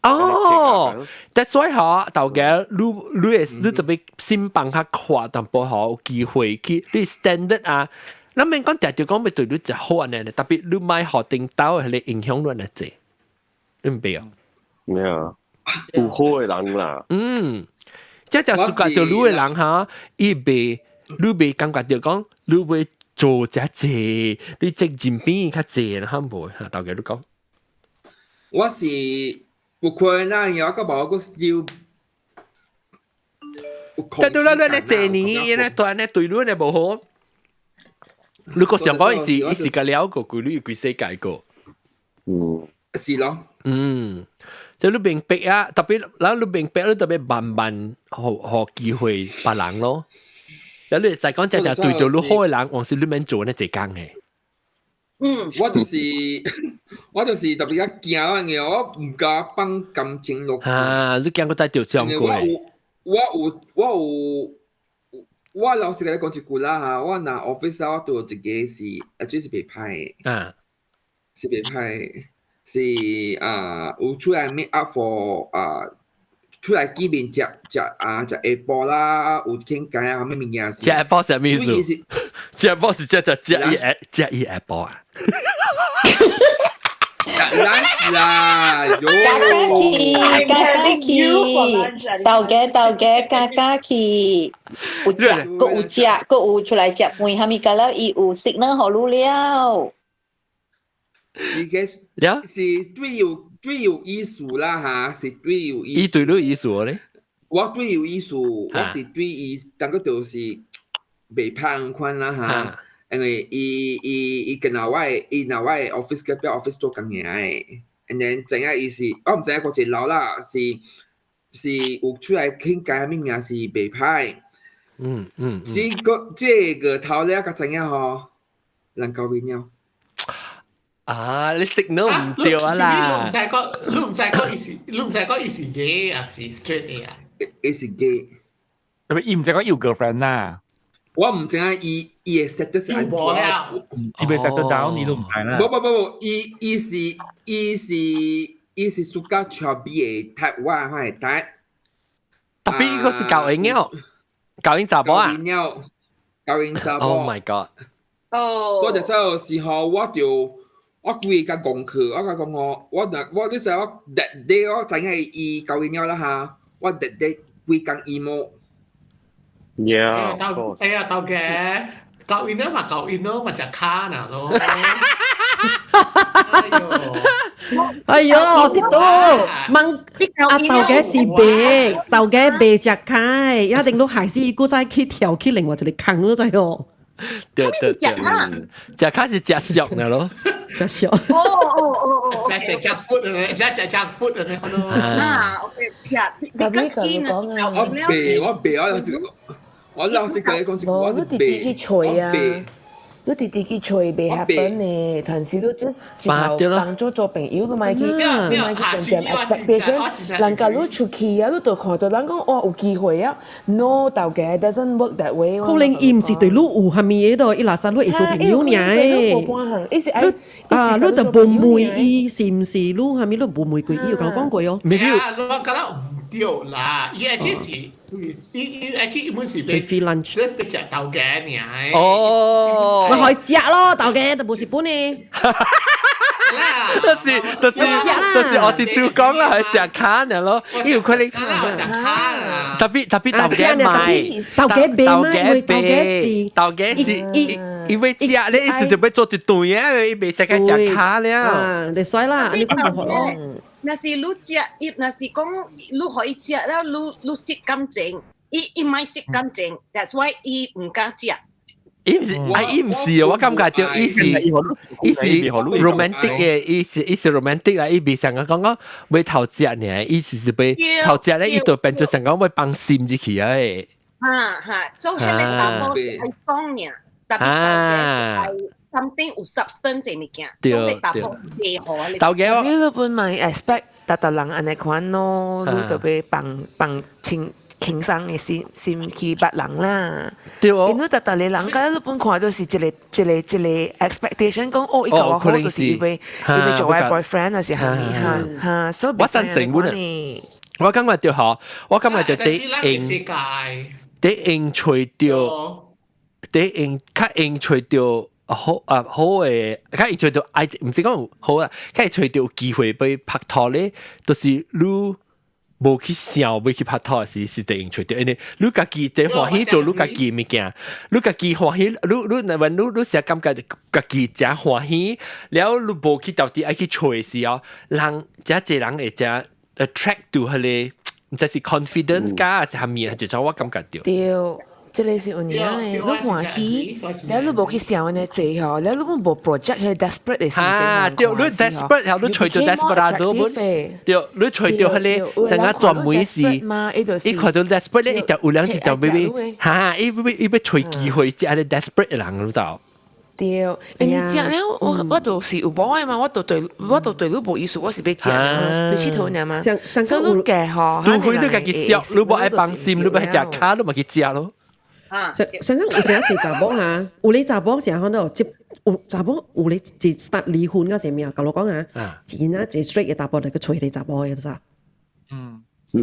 哦，that's why 嗬，頭家你你會你特別心放較闊淡薄嗬，有機會去你 standard 啊，咱免講定著講欲對你誠好按呢，特別你莫予頂兜彼個影響你按呢濟，你毋袂哦？咩啊？有好的人啦。嗯。這就屬覺著你的人哈，伊袂你袂感覺著講你會做遮濟，你責任比伊較濟，哈無哈？頭家你講。我是有可能啊，我個無我要。但對啦，你咧濟年，咧對咧對你咧無好。你個想講伊是伊是個了過，規你規世界過。嗯，是咯。嗯。即你明白啊，特別，然後你明白，你特別慢慢予機會別人咯。然後你再講，只只對著你好的人，往時你免做呢一工的。我就是特別較驚嘅，我毋敢放感情落去。啊，你驚閣再著傷過？我有，我老實共你講一句啦嚇，我若 office 我拄一個是，啊，這是袂歹的。是袂歹。是啊，有出來 meet up for 啊，出來見面食食啊食下晡啦，有傾偈啊，啥物物件是。食下晡啥物意思？食下晡是食食食伊下食伊下晡啊。 lunch 啦，喲。加加去，豆家豆家加加去，有食，閣有食，閣有出來食飯，啥物甲了，伊有 signal 予你了。是嘅，是對有對有意思啦嚇，是對有意思。伊對你意思咧？我對有意思，我是對伊，感覺就是袂歹款啦嚇。因為伊伊伊跟我的，伊若我的 office 隔壁 office 做工爾的，and then 知影伊是，我毋知影國際老啦，是是有出來傾偈物件是袂歹。這個這個頭了才知影吼，人交面了。啊！你食都毋對啊啦！你毋知講，你毋知講伊是，你毋知講伊是 gay 還是 straight 的啊？伊是 gay。特別伊毋知講有 girlfriend 啦。我毋知影伊伊的 status 是按怎。伊未 settle down，你都毋知啦。無無無無，伊伊是伊是伊是 suka chubby 的 type，我係 type。特別伊個是舊型了，舊型查某啊。舊型查某。 Oh my god！哦。所以就時時候我就。我規個講去，我甲講吼，我若我你知我 that day 我知影伊交伊了啦哈，我 that day 規工 emo。 Yeah，哎呀，豆家，交伊了嘛，交伊咯，嘛食卡呐咯。哎呦，啲都問阿豆家是白，豆家白食開，一定都還是古早去跳去另外一個坑咯，在哦。對對對，食卡是食熟的咯。食熟。哦哦哦哦，食食食 food 的，食食食 food 的咯。啊，OK，食，because 伊若是我白我白我老實我老實共你講一句，我是你直直去揣啊，你直直去揣袂 happen 呢，但是你 just 一頭當做做朋友，你莫去，你莫去點點 expectation，人家你出去啊，你就看到人講哇有機會啊，no 豆家 doesn't work that way。可能伊毋是對你有啥物嘢咯，伊垃圾你會做朋友爾。伊是愛啊，你就無問伊是毋是你啥物，你無問過伊有共我講過哦。沒有，我覺得毋對啦，伊係只是。伊伊 actually 本是吹 free lunch，這是欲食頭家爾。哦，咪可以食咯，頭家都無是本呢。就是就是就是我哋都講啦，係食卡呢咯，因為佢哋特別特別頭家買，頭家賣嘛，因為頭家是頭家是因為食咧，是特別做一頓啊，伊袂使去食卡了。啊，你使啦，你講好咯。若是你食，伊若是講你予伊食了，你你失感情，伊伊莫失感情，that's why 伊毋敢食。伊毋是啊，伊毋是，我感覺到伊是伊是 romantic 嘅，伊是伊是 romantic 啦，伊袂想講講講欲偷食呢，伊是是欲偷食咧，伊就變做想講欲放心入去啊。哈哈，所以彼個查某愛爽爾，特別愛 something 有 substance 嘅物件，所以查某袂好啊。頭家我你本咪 expect 逐逐人按呢款咯，你特別放放輕輕鬆嘅心心去別人啦。對哦。因為逐逐個人，敢你本看就是一個一個一個 expectation 講，哦，伊共我好就是伊欲伊欲做我 boyfriend 還是蝦米哈哈，所以我贊成阮啊。我感覺就好，我感覺就第用第用揣著，第用較用揣著好啊好嘅，較用揣著愛，毋是講好啊，較會揣著有機會欲拍拖咧，就是你無去想欲去拍拖時，是第用揣著，因為你家己在歡喜做你家己物件，你家己歡喜，你你若問你你成感覺家己誠歡喜，了你無去到底愛去揣時哦，人誠濟人會誠 attract 到彼個，毋知是 confidence 加還是啥物，就種我感覺著。對，這個是有影的，你歡喜，了你無去想按呢濟吼，了你本無 project 彼個 desperate 的心情。啊，對，你 desperate 後你揣著 desperado 本，對，你揣著彼個成個專門是，伊看到 desperate 咧，伊就有兩一條欲欲，哈，伊欲伊欲揣機會，食彼個 desperate 的人，你知無？對，因為食了我我就是有某的嘛，我就對我就對你無意思，我是欲食，欲𨑨迌爾嘛。所以你計吼，除非你家己痟，你無愛放心，你欲食跤，你嘛去食咯。上上講有一個查某哈，有咧查某成可能接有查某有咧一 start 離婚嗰時咩啊？甲我講啊，錢啊，一 straight 嘅查某來去揣個查某嘅，知嗯，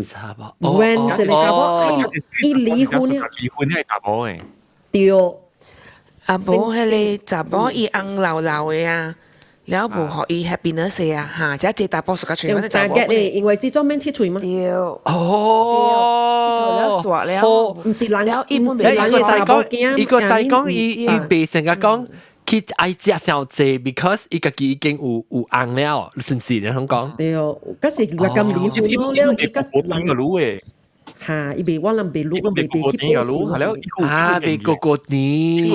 查某。 When 一個查某伊離婚了，離婚係查某嘅。對。啊，無彼個查某伊尪老老的啊，了無予伊 happiness 啊，哈，這這查埔屬較揣阮查某。因為這種免𨑨迌嘛。對。哦。了煞了，毋是人，伊毋是人嘅查某囝。伊個在講，伊伊袂成日講去愛食傷濟，because 伊家己已經有有尪了，是毋是？你想講？對，嗰時越咁離婚咯，了伊個人個路誒。嚇！伊袂我諗袂錄，袂袂去報時。啊，袂個個年。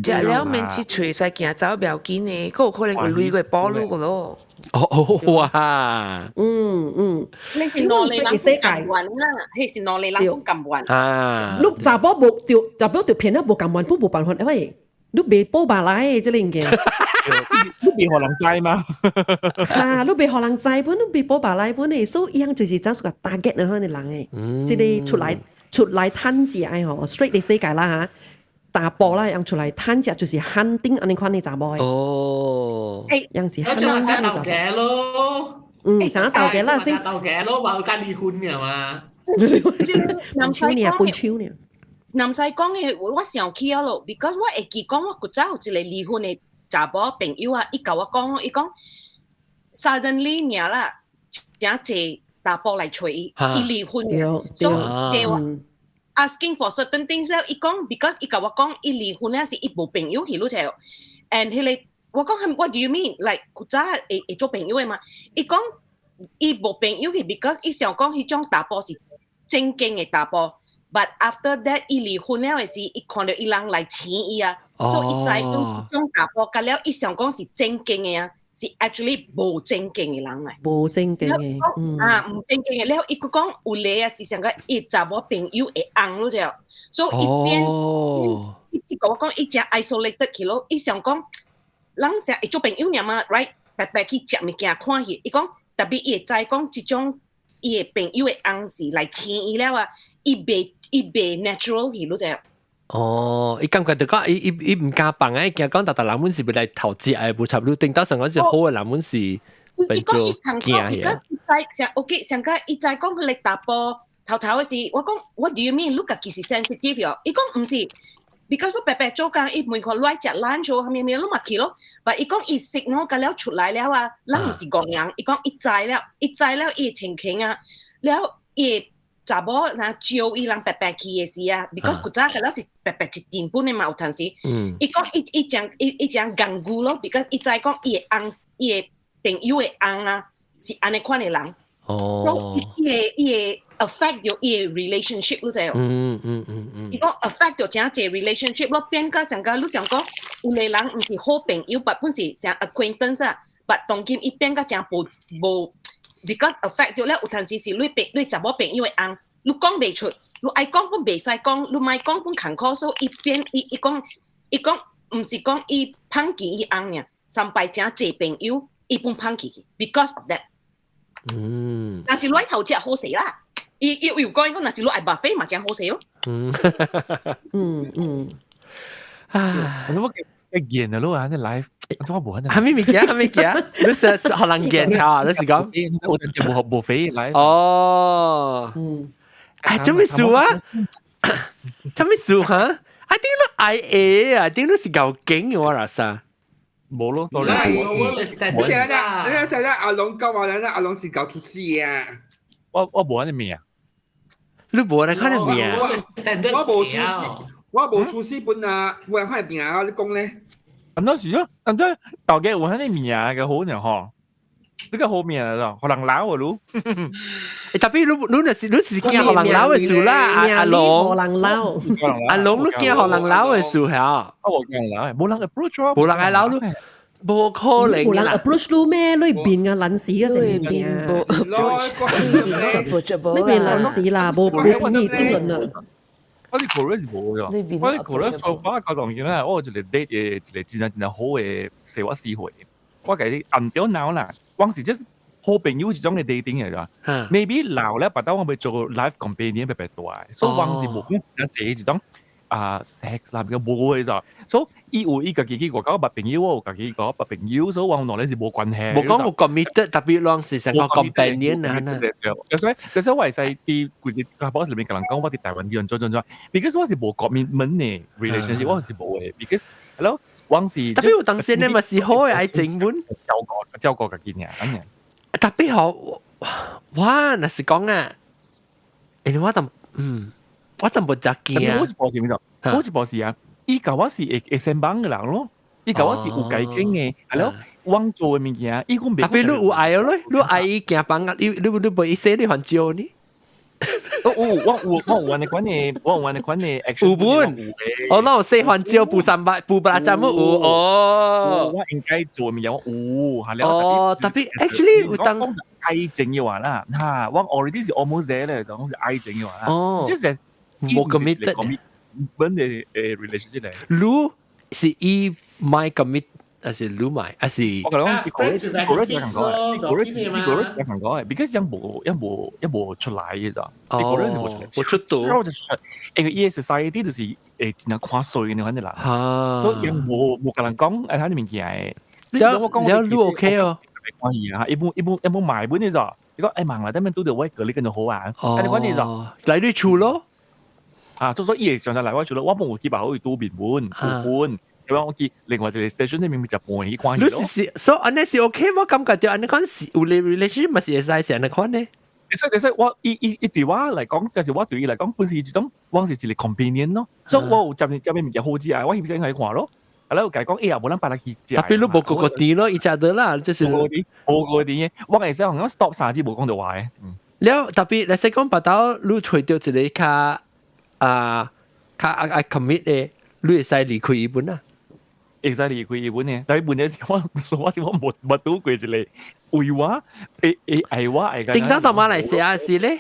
食了免𨑨迌，使行走袂要緊的，閣有可能有鐳過保你個咯。哦哇！嗯嗯，你是兩個人甘願啦，彼是兩個人講甘願。啊！你查某無著，查某著騙了無甘願，本無辦法，因為你袂報白來這個物件。你袂予人知嗎？哈，你袂予人知本，你袂報白來本的，所以伊樣就是怎說個 target 那款的人的，這個出來出來趁食的吼，straight 的世界啦哈，查埔啦，樣出來趁食就是 hunting 按呢款的查某的。哦，樣是我就話想頭家咯。嗯，想頭家啦，先頭家咯，話佢離婚嘅嘛。分手呢，分手呢。毋使講的，我想起了咯，because 我會記講我古早有一個離婚的查某朋友啊，伊共我講，伊講 suddenly 爾啦，誠濟查埔來揣伊，伊離婚，所以對我 asking for certain things 了，伊講 because 伊共我講，伊離婚了是伊無朋友去，你知無？and 彼個我講 what do you mean? Like 古早會會做朋友的嘛？伊講伊無朋友去，because 伊想講彼種查埔是正經的查埔。But after that，伊離婚了的時，伊看著伊人來請伊啊，所以伊知講這種查埔，甲了伊想講是正經的啊，是 actually 無正經的人來。無正經的，啊，毋正經的。了伊閣講有個啊，是上個伊查某朋友會尪你知無？所以伊變伊共我講伊誠 isolated 去咯，伊想講人成會做朋友爾嘛，right？白白去食物件看戲，伊講特別伊會知講這種伊的朋友的尪是來請伊了啊，伊袂伊袂 natural 去，你知無？哦，伊感覺就講，伊伊伊毋敢放啊，伊驚講逐逐人阮是欲來偷食的，無插你頂到上講是好的人，阮是變做驚伊講伊知上 OK，上個伊知講彼個查埔頭頭嘅時，我講 What do you mean？你家己是 sensitive 喲？伊講毋是，because 我白白做工，伊問看來食 lunch 啥物物，你嘛去咯。但伊講伊 signal 甲了出來了啊，咱毋是戇人，伊講伊知了，伊知了伊情形啊，了伊查某若招伊人白白去嘅時啊，because 古早甲了是白白一點半的嘛，有陣時，伊講伊伊講伊伊講戇牛咯，because 伊知講伊的翁伊的朋友的翁啊是按呢款的人。哦，伊會伊會 affect 到伊的 relationship，你知無？伊講 affect 到誠濟 relationship 咯，變甲上個你想講有個人毋是好朋友，但本是像 acquaintance 啊，但當今伊變甲誠無無，because affect 到了有陣時是你朋你查某朋友的翁，你講袂出，你愛講本袂使講，你莫講本艱苦，所以伊變伊伊講伊講毋是講伊放棄伊翁爾，三擺誠濟朋友，伊本放棄去，because of that。若是你頭食好勢啦，伊伊有講講，若是你愛 buffet 嘛，誠好勢咯。唉，我嘅見啊，咯，你來，我無係咪物件？係咪物件？你是學人見下，你是講？我就無無飛來。哦。哎，做咩事啊？做咩事哈？I think 你 I A 啊，I think 你是夠勁嘅我啦啥？無咯，你聽啦，你聽啦，阿龍講話咧，阿龍是搞出事啊！我無按呢命，你無按呢款命？我無出事，我無出事本啊，無人看命啊！你講咧？咁當時咯，咁真大家有按呢命嘅好呢嗬，呢個好命啊，可能老啊嚕。特別你你若是你是驚予人老的事啦，阿阿龍，予人老，阿龍你驚予人老的事嚇？我無驚老，無人 approach 我，無人愛老你。無可能無人 approach 你咩？你變啊撚死啊成變啊！你變撚死啦，無無你結論啦。我啲 Korea 是無嘅，我啲 Korea 做法較當然啦，我有一個 date 嘅一個真正真正好嘅四我四歲，我共你按掉腦啦，我是 just 好朋友一種嘅 dating 嚟㗎。Maybe 老咧，白到我欲做 life companion 特別大，所以我是無講真濟一種啊 sex 啦，比較無嘅咋。所以伊有伊家己去外國捌朋友，我有家己個捌朋友，所以我兩個是無關係。無講有 committed，特別攏是成個 companion 啊。所以，所以我會使佇規個 boss 裏面共人講，我佇台灣叫人做做做，because 我是無 commitment 嘅 relationship，我是無嘅，because hello，我是特別有當時你嘛是好嘅愛情本，照顧照顧家己爾，按呢。特別好，我若是講啊，因為我當我當無食驚。我是博士，我是博士啊！伊共我是會會先幫嘅人咯，伊共我是有解傾嘅，係咯，我做嘅物件，伊講特別你有愛咯，你愛伊行幫啊，你你你袂伊說你還招呢？我有我有我有按呢款嘅，我有按呢款嘅 action。有本，哦，那有說還招補三百補八針有哦。我應該做嘅物件我有，係了。哦，特別 actually 有當愛情嘅話啦，嚇，我 already 是 almost there 咧，就講是愛情嘅話啦。哦，即係冇 committed。本嘅誒 relationship 嚟。你是伊買 commit 還是你買？還是？我講講，嗰日講講，嗰日嗰日講講，because 樣無樣無樣無出來嘅咋，嗰日是無出來，無出到，我就出，因為伊個 society 就是會真正看衰嘅款嘅啦，所以樣無無共人講，誒，他啲物件嘅。了了，你 OK 哦？關係啊，一般一般一般買本嘅咋，你講誒忙啦，等陣拄著我隔離跟就好啊，哦，你關係咋？來你厝咯。啊，就說伊會常常來我厝咯，我無去把好伊拄面本，本。因為我記另外一個 station 那邊咪食飯去看伊咯。你是所以按呢是 OK，我感覺到按呢款是有 relationship 嘛是會使是按呢款呢？所以所以我伊伊伊對我來講，就是我對伊來講，本是一種，我是一個 companion 咯。所以我有接接物件好食啊，我翕相去看咯。啊，咧有共伊講，哎呀，無咱擺來去食。特別你無個個甜咯，伊食得啦，就是無個甜，無個甜嘅。我會使用 stop 三字無講著話嘅。了特別，你使講白刀，你揣著一個較啊較愛愛 commit 嘅，你會使離開伊本啊？會使離開伊本嘅，但係問題是我，我是我無無拄過一個為我會會愛我愛。頂當到馬來西亞是咧？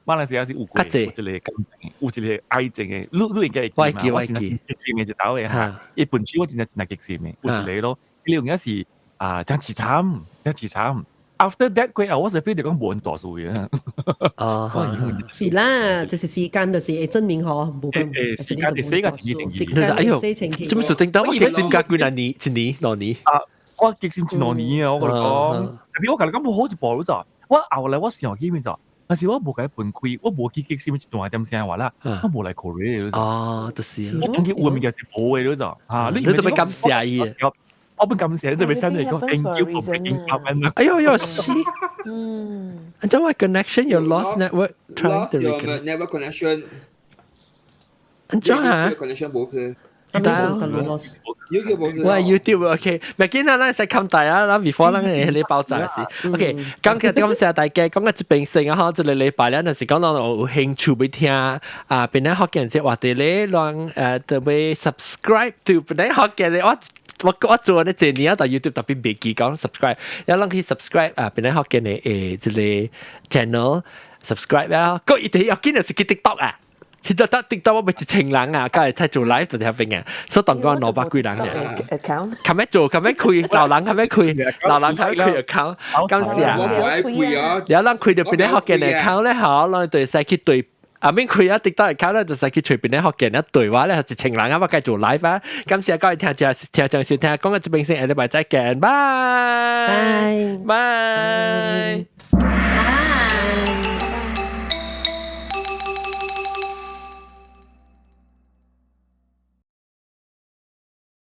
馬來西亞是有過有一個感情，有一個愛情嘅，你你應該會記嘛？我真正激心嘅一道嘅嚇，伊本身我真正真正激心嘅，有一個咯，伊有影是啊，真凄慘，真凄慘。After that 過後，我就 feel 到講無人大事嘅。哦，是啦，就是時間就是會證明嗬，無講誒時間會寫個情時間哎呦，寫清做咩事頂到我激心加幾多年？一年兩年？啊，我激心一兩年啊！我共你講，特別我共你講無好一步咋。我後來我想起面就，但是我無共伊分開，我無去激心一段點聲話啦，我無來 Korea。哦，就是。我講佢有物件是無的，你就嚇，你特別感謝伊。我不感謝，你特別 send 嚟講 thank you for picking up。哎呦呦，是。按怎我 connection your lost network trying to reconnect network connection。按怎嚇？connection 無去。得。我 YouTube OK，咪見啦，咱使冚大啊，咱 before 咱個你爆炸時，OK，講嘅感謝大家，講嘅這邊先啊，嗬，這個禮拜咧，若是講到有興趣欲聽啊，檳城福建這話題咧，咱特別 subscribe to 檳城福建咧，我做呢這年啊，到 YouTube 特別袂記講 subscribe，有人去 subscribe 啊，檳城福建的這個 channel subscribe 啊，個一定要緊就是去 TikTok 啊。佢就得 TikTok 我咪一千人啊，梗係睇做 live 就聽邊嘅，所以當講200幾人嘅。 account。琴日做，琴日開，老人琴日開，老人琴日開 account，感謝。我無愛開啊。有人開著檳城福建 account 咧，嗬，咱就使去對。啊，免開啊，TikTok account 咧，就使去隨便咧福建一對話咧，一千人啊，我繼續 live 啊。感謝各位聽眾聽眾收聽，講到這邊先，下禮拜再見，拜拜拜。